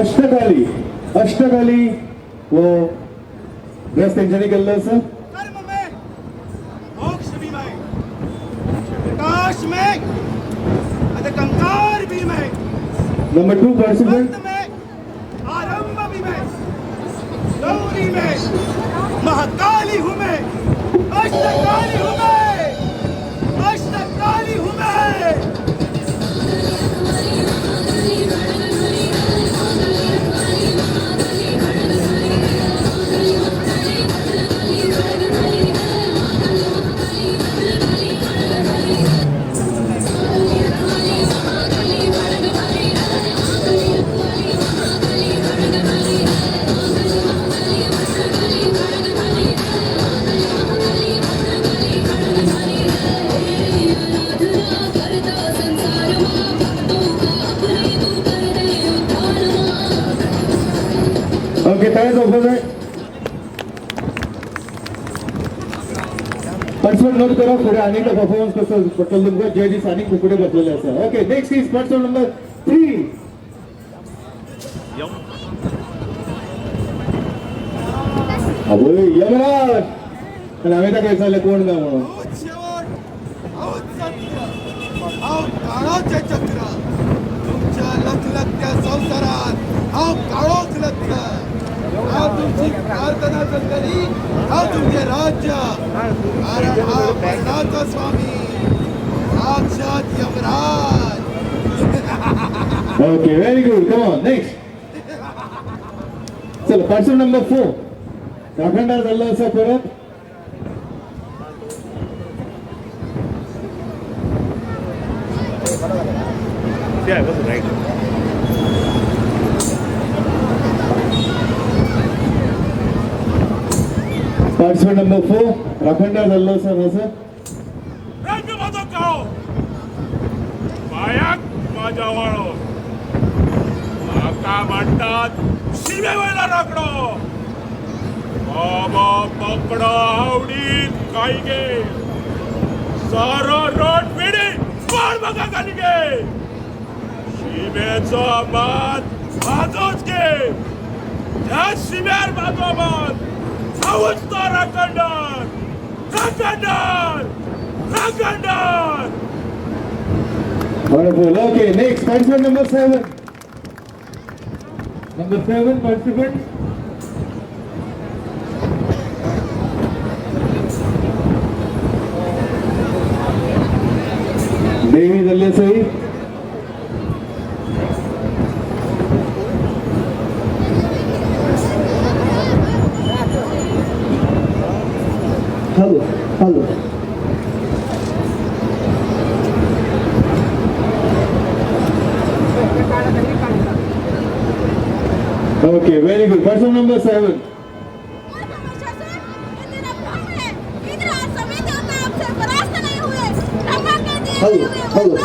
Ashtakali, Ashtakali वो ड्रेस तेंच्यांनी केल्लो आसा. कर्म में मोक्ष भी मैं, प्रकाश में अधकंकार भी मैं, नंबर 2 पार्टिसिपेंट अंत में आरंभ भी मैं, गौरी में महाकाली हूँ मैं, अष्टकाली हूँ मैं, अष्टकाली हूँ मैं. ओके टाळ्या दाखवत आहे. पार्टिसिपंट नोट करा, फुडें आनी परफॉर्मन्स कसो पडटलो तुमकां. जजीस आनी फुडें बसलेले आसा. Okay next is participant number 3. आवय यमराज. आनी हांवें ताका विचारलें कोण काय म्हणून. हांवूच शेवट, हांवूच सत्य, मरणाचें चक्र. तुमच्या लखलखत्या संवसारात हांव काळोख लखता. हांव तुमची प्रार्थना चलतली, हांव तुमचें राज्य, कारण हांव मरणाचो स्वामी, साक्षात Yamraj. Okay, very good. Come on, next. चला, पार्टिसिपंट नंबर 4. राखणदार जाल्लो आसा परत. See, I was right. Participant number 4, राखणदार जाल्लो आसा हांगासर. रंग म्हजो काळो, पांयाक म्हाज्या वाळो, म्हाका म्हणटात शिमे वयलो रोकडो, बाबा पकडो आवडीन काय गे, सारो रोट विडी कोण म्हाका घाली गे, शिमेचो मान म्हाजोच गे, ह्या शिम्यार म्हाजो मान, हांवूच तो राखणदार, राखणदार, राखणदार. Wonderful. Okay, next, participant number 7. Number 7 participant. Devi जाल्ली आसा ही. Hello hello. Okay, very good. Person number 7. Hello hello.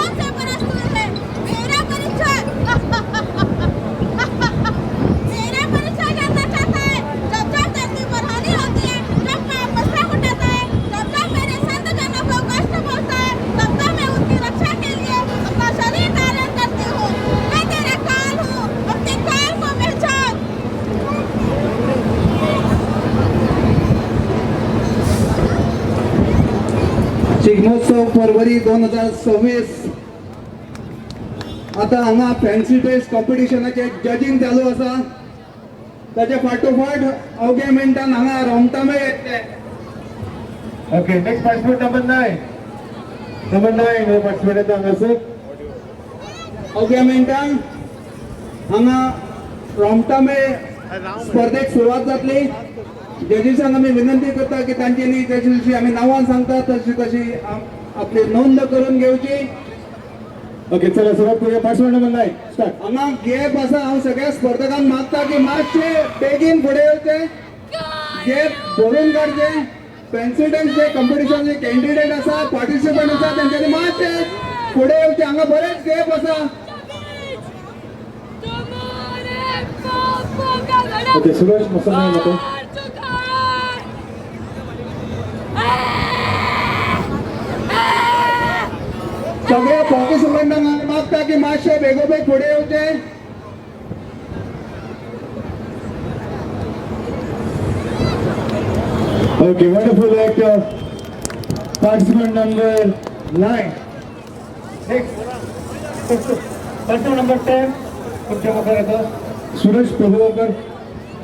मेरा परिचय मेरा परिचय जानना चाहता है. जब जब धरती पर हानि होती है, जब पाप मस्तक उठाता है, जब जब मेरे संत जनों को कष्ट पहुंचता है, तब तब मैं उनकी रक्षा के लिए अपना शरीर धारण करती हूँ. मैं तेरा काल हूँ, अपने काल को पहचान. शिगमोत्सव पर्वरी 2026. आता हांगा फॅन्सी ड्रेस कॉम्पिटिशनाचे जजींग चालू आसा. ताच्या फाटोफाट अवघ्या मिनटान हांगा रोमटामेळ येतले. Okay, next participant number 9. Number 9 हो पार्टिसिपंट येता हांगासर. अवघ्या मिनटान हांगा रोमटामेळ स्पर्धेक सुरवात जातली. जजीसांक आमी विनंती करता की तांच्यांनी जशी जशी आमी नांवां सांगता तशी तशी आपली नोंद करून घेवची. ओके, चला सुरवात करूया. Participant number 9 start. हांगा गॅप आसा. हांव सगळ्या स्पर्धकांक मागता की मातशे बेगीन फुडें येवचे, गॅप भरून काडचे. फॅन्सी डान्स जे कॉम्पिटिशन जे कॅन्डिडेट आसा, पार्टिसिपंट आसा, तेंच्यांनी मातशे फुडें येवचे. हांगा बरेच गॅप आसा. ओके, सुरज मसलमान नको. सगळ्या पार्टिसिपंटांक मागता की मातशे बेगोबेग फुडें येवचे. Okay, wonderful act of participant number 9. Next, participant number 10. तुमच्या मुखार येता सुरेश प्रभुगांवकर.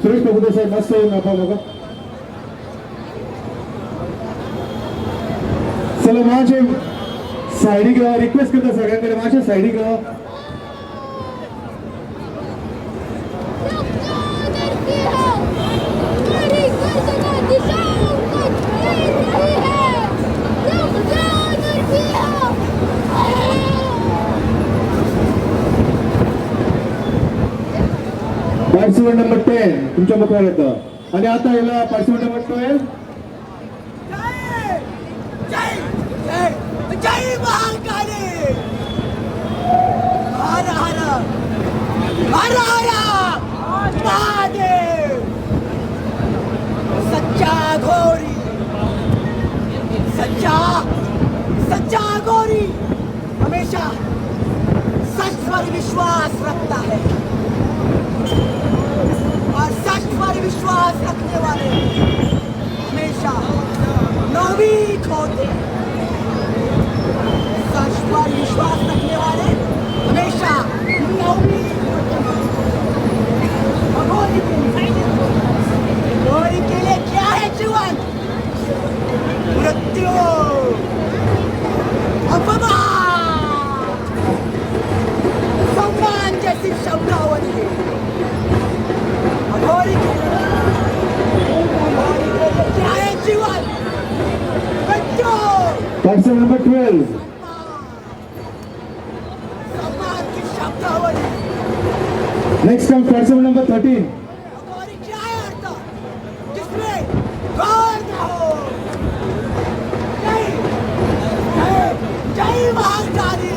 सुरेश प्रभुदेसाई मस्त येऊन दाखवा म्हाका. चला मातशें सायडीक रिक्वेस्ट करता सगळ्यां कडेन, मातशें सायडीक. पार्टिसिपंट नंबर 10 तुमच्या मुखार येता. आणि आता येला पार्टिसिपंट नंबर 12. जय जय जय महाकाली. हर हर हर हर महादेव. सच्चा घोरी, सच्चा सच्चा घोरी हमेशा सच पर विश्वास रखता है, और सच पर विश्वास रखने वाले हमेशा निर्भीक होते हैं. सच पर विश्वास रखने वाले अघोरी के लिए क्या है जीवन? मृत्यु, अपमान, सम्मान जैसी शब्दावली। अघोरी के लिए क्या है जीवन? मृत्यु, पार्टिसिपेंट नंबर 12। सम्मान की शब्दावली। Next come participant number 13। अघोरी क्या है अर्थ जिसमें गौर न हो? जय जय जय महाकाली।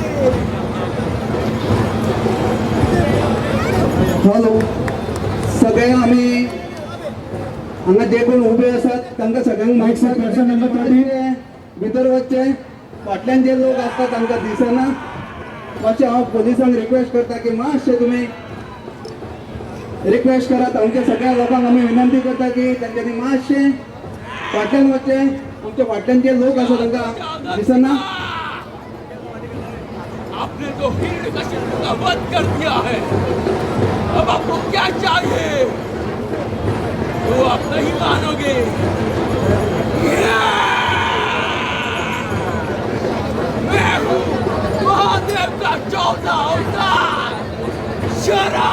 हॅलो, सगळे आमी हांगा जे कोण उबे आसात तांकां सगळ्यांक नेक्स्ट पार्टिसिपेंट नंबर 13। भितर वचचें। फाटल्यान जे लोक आसता तांकां दिसना। मातशें हांव पोलिसांक रिक्वेस्ट करता की मातशें तुमी रिक्वेस्ट करात। आमच्या सगळ्या लोकांक आमी विनंती करता की तांच्यांनी मातशें फाटल्यान वचचें। आमच्या फाटल्यान जे लोक आसा तांकां दिसना। आपने तो हिरण्यकशिपु का वध कर दिया है, अब आपको क्या चाहिए? वो आप नहीं मानोगे। मैं हूँ महादेव का चौथा अवतार शरण।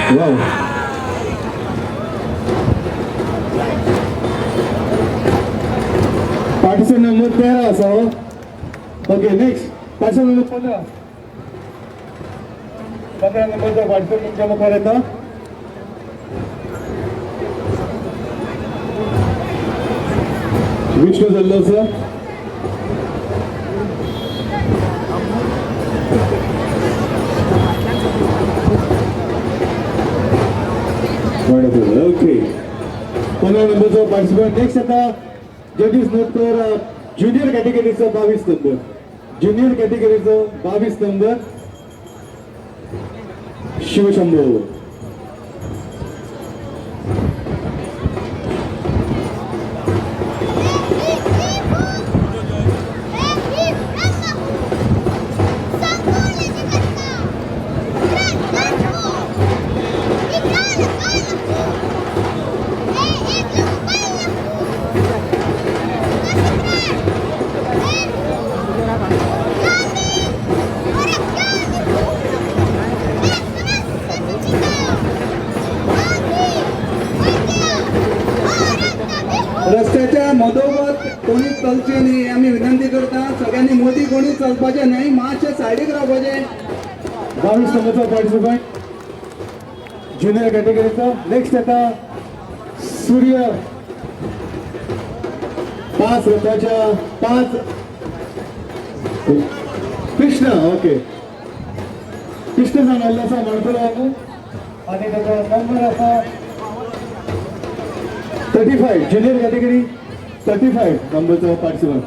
वाव, पार्टिसिपेंट नंबर 13 आसा हो। Okay, next participant number 15। 15 नंबरचो पार्टिसिपेंट तुमच्या मुखार येता। विष्णू जाल्लो आसा। ओके, 15 नंबरचो पार्टिसिपेंट। नेक्स्ट येता जजीस नोट कर ज्युनियर कॅटेगरीचो 22 नंबर। ज्युनियर कॅटेगरीचो 22 नंबर शिवशंभू। रस्त्याच्या मधोमध कोणी चलचें न्ही आमी विनंती करता। सगळ्यांनी मदीं कोणी चलपाचें न्हय, मातशें सायडीक रावपाचें। 22 नंबरचो पार्टिसिपंट ज्युनियर कॅटेगरीचो। नेक्स्ट येता सूर्य 5 रथाच्या 5 कृष्ण। ओके, कृष्ण जावन आयिल्लो आसा माणकुलो आनी ताचो नंबर आसा 35। ज्युनियर कॅटेगरी 35 नंबरचो पार्टिसिपंट।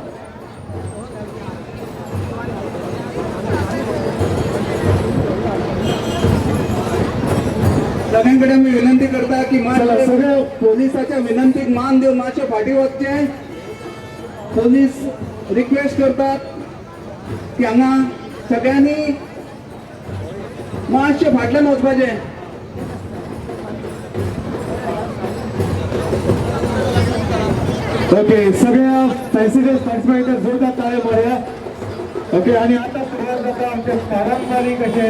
सगळ्यां कडेन आमी विनंती करता की चला, सगळे पोलिसाच्या विनंतीक मान दिवन मातशें फाटीं वचचें। पोलीस रिक्वेस्ट करतात की हांगा सगळ्यांनी मातशें फाटल्यान वचपाचें। ओके, सगळ्या फॅसिलिटीज पार्टिसिपेंट जोरदार ताळे मारुया। ओके, आणि आता सुरुवात जाता आमचे पारंपरिक असे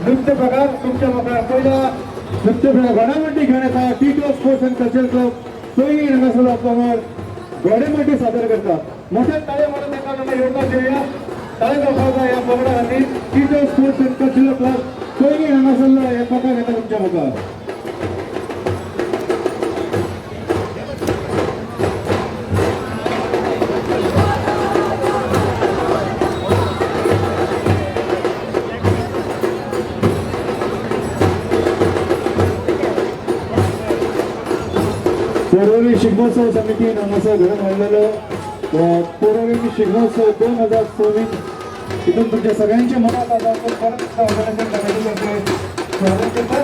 नृत्य प्रकार। तुमच्या मुखार पयला नृत्य प्रकार घोडामंडी घेवन येता Tito sports and culture club Poinguinim हांगासरलो पंगड घोडेमंडी सादर करता। मोठ्या ताळे मारून तांकां आमी येवकार दिवया। ताळे जावपाक जाय ह्या पंगडा खातीर। Tito sports and cultural club Poinguinim हांगासरलो हे प्रकार येता तुमच्या मुखार। पोरोली शिगमोत्सव समितीन हांगासर घडोवन हाडलेलो पोरोली शिगमोत्सव 2024 तितून तुमच्या सगळ्यांचे मनात आसा परत ऑर्गनायझेशन कमिटीतर्फे स्वागत करता।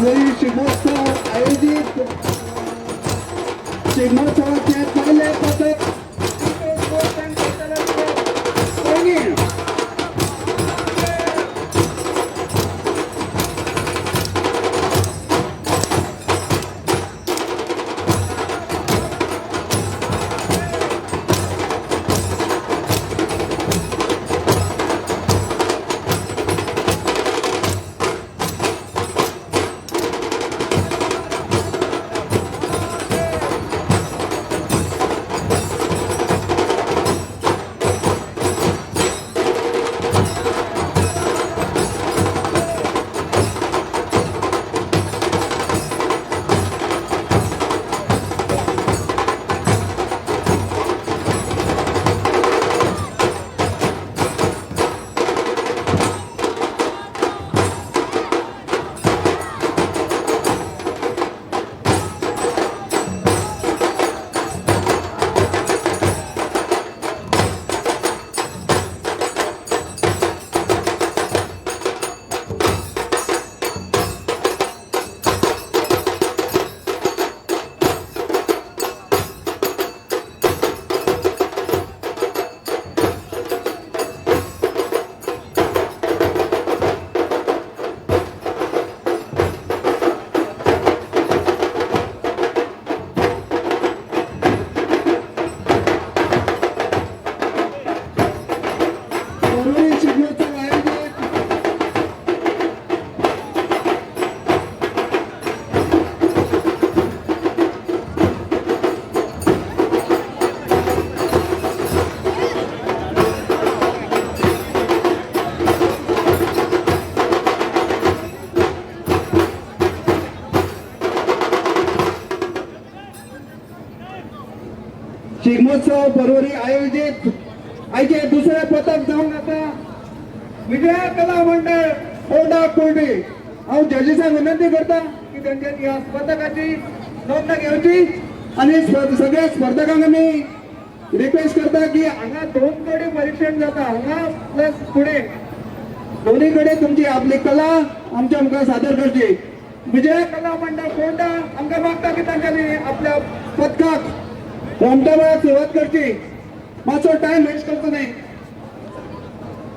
पर्वरी शिगमोत्सव आयोजीत शिगमोत्सवाचे पयले पथक पैंगीण. पर्वरी शिगमोत्सव आयोजीत शिगमोत्सव पर्वरी आयोजित आयचे दुसरे पथक जावन आसा विजया कला मंडळ फोंडा कुर्डी. हांव जजीसांक विनंती करता की तेंच्यांनी ह्या पथकाची नोंद घेवची आनी सगळ्या स्पर्धकांक आमी रिक्वेस्ट करता की हांगा दोन कडेन परीक्षण जाता, हांगा प्लस फुडें दोन्ही कडेन तुमची आपली कला आमच्या मुखार सादर करची. विजया कला मंडळ फोंडा आमकां मागता की तांच्यांनी आपल्या पथकाक रोमटा वेळार सुरवात करची. मातसो टायम वेस्ट करचो न्हय.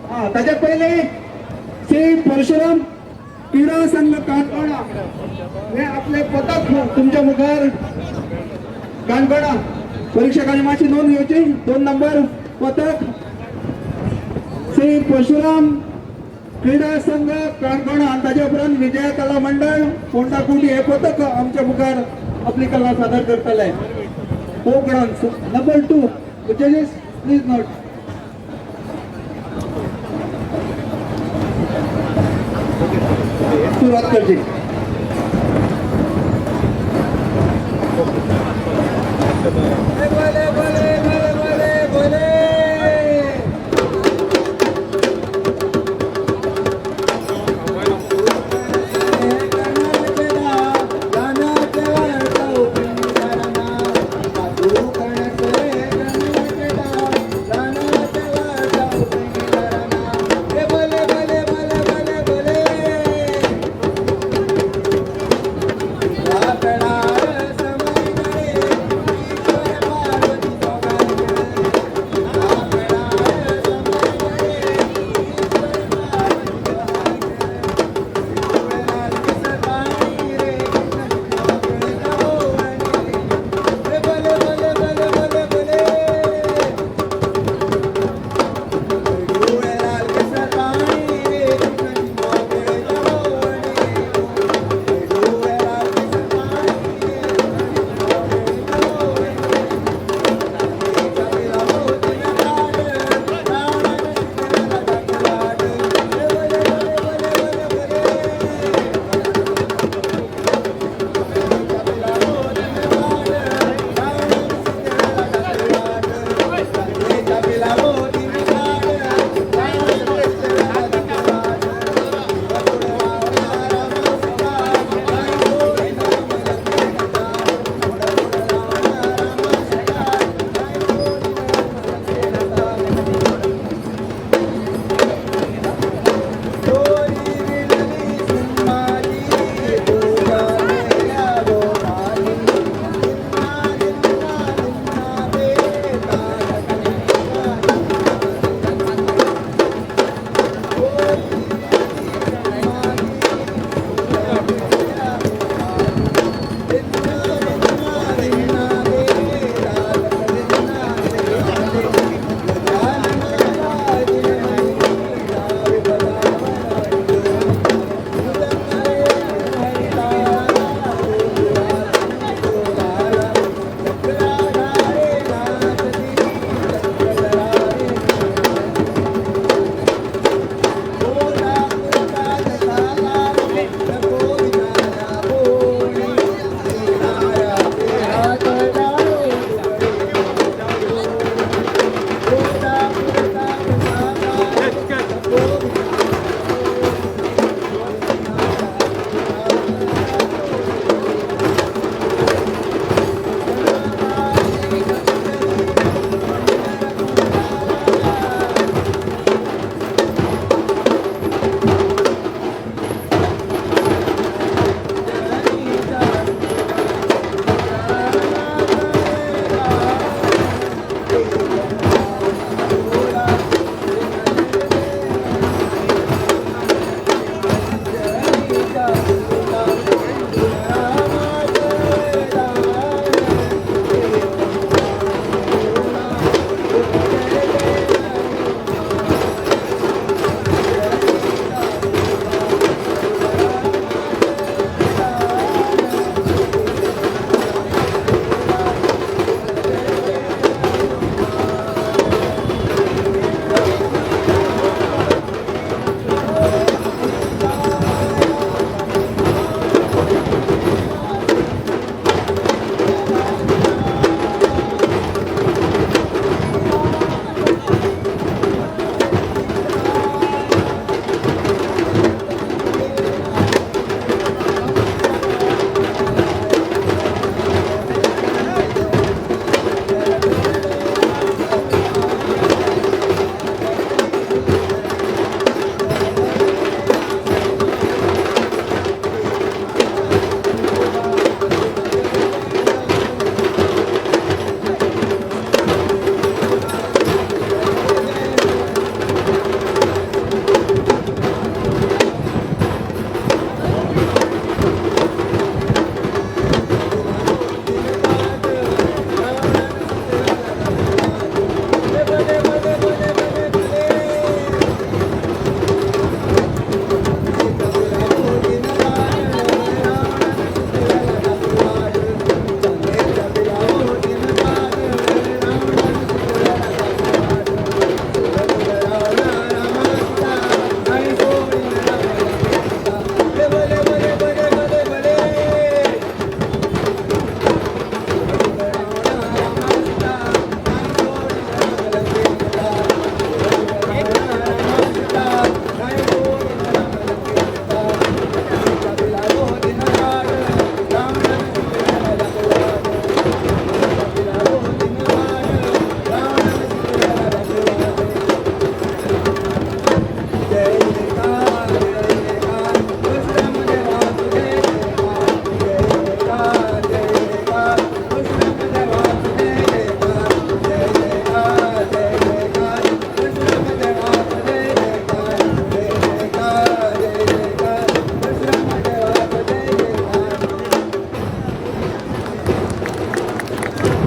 हा, ताच्या पयलीं श्री परशुराम क्रीडा संघ काणकोणा हे आपले पथक तुमच्या मुखार काणकोणा परीक्षकांनी मातशी नोंद घेवची. 2 नंबर पथक श्री परशुराम क्रीडा संघ काणकोणा आनी ताच्या उपरांत विजया कला मंडळ फोंडा कुर्डी हे पथक आमच्या मुखार आपली कला सादर करतले. Folk dance number 2, judges please note. सुरुवात करची.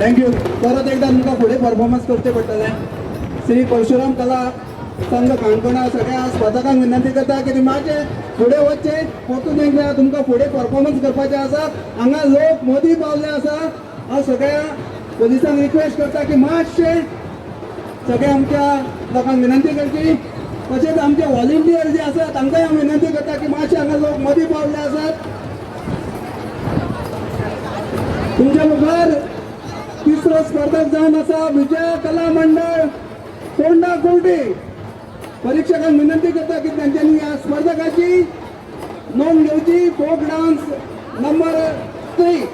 Thank you. परत एकदा तुमकां फुडें परफॉर्मन्स करचें पडटलें. श्री परशुराम कला संघ काणकोणा सगळ्या स्पर्धकांक विनंती करता की तुमी मातशें फुडें वचचें, परतून एकदा तुमकां फुडें परफॉर्मन्स करपाचें आसा. हांगा लोक मदीं पावले आसा. हांव सगळ्या पोलिसांक रिक्वेस्ट करता की मातशें सगळ्या आमच्या लोकांक विनंती करची. तशेंच आमचे व्हॉलिंटियर जे आसा तांकांय हांव विनंती करता की मातशें हांगा लोक मदीं पावले आसात. तुमच्या मुखार तिसरो स्पर्धक जावन आसा विजया कला मंडळ फोंडा कुर्डी. परीक्षकांक विनंती करता की तांच्यांनी ह्या स्पर्धकाची नोंद घेवची. Folk dance number 3.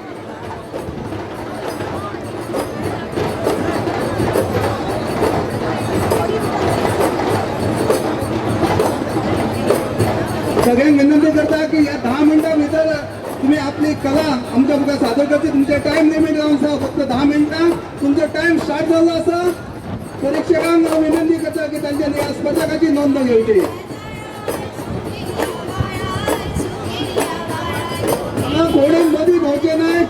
सगळ्यांक विनंती करता की ह्या 10 मिनटां भितर तुम्ही आपली कला आमच्या मुखार सादर करची. तुमचे टायम लिमीट जावन आसा फक्त 10 मिनटां. तुमचो टायम स्टार्ट जाल्लो आसा. परीक्षकांक हांव विनंती करता की तांच्यांनी ह्या स्पर्धकाची नोंद घेवची. कोणी मदीं भोंवचें न्हय.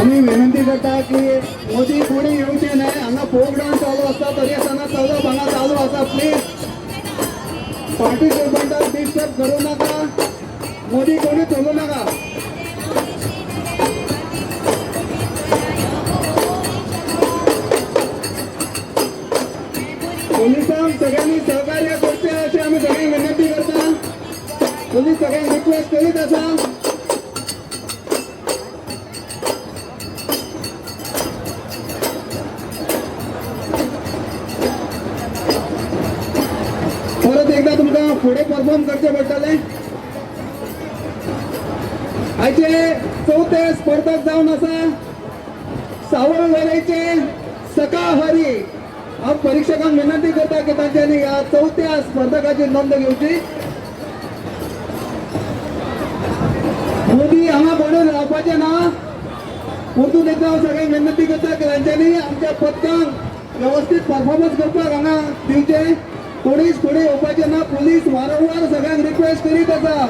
आमी विनंती करता की मोदी कोणी येवचे न्हय. हांगा फोक डान्स चालू आसता तरी आसतना चलप हांगा चालू आसा. प्लीज पार्टिसिपंटाक डिस्टर्ब करूं नाका. मोदी कोणी चलू नाका. पोलिसांक सगळ्यांनी सहकार्य करचें अशें आमी सगळ्यांक विनंती करता. पोलीस सगळ्यांक रिक्वेस्ट करीत आसा. परत एकदा तुमकां फुडें परफॉर्म करचें पडटलें. आयचे चवथे स्पर्धक जावन आसा सावयवेरेंचे सकाहरी. हांव परीक्षकांक विनंती करता की तांच्यांनी ह्या चवथ्या स्पर्धकाची नोंद घेवची. मोदी हांगा कोणूय रावपाचें ना. परतून एकदा हांव सगळ्यांक विनंती करता की तांच्यांनी आमच्या पथकांक वेवस्थीत परफॉर्मन्स करपाक हांगा दिवचें. कोणीच फुडें येवपाचें ना. पुलीस वारंवार सगळ्यांक रिक्वेस्ट करीत आसा.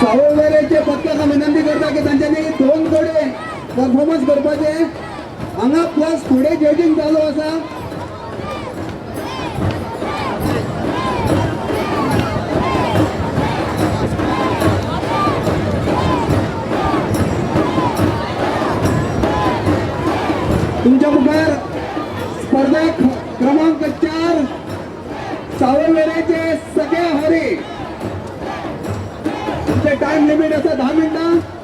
सावयवेरेंचे पथकाक विनंती करता की तांच्यांनी दोन कडेन परफॉर्मन्स करपाचे. हांगा प्लस फुडें जजींग चालू आसा. तुमच्या मुखार स्पर्धा क्रमांक 4 सावयवेरेंचे सगळे हरी. तुमचे टायम लिमिट आसा 10 मिनटां.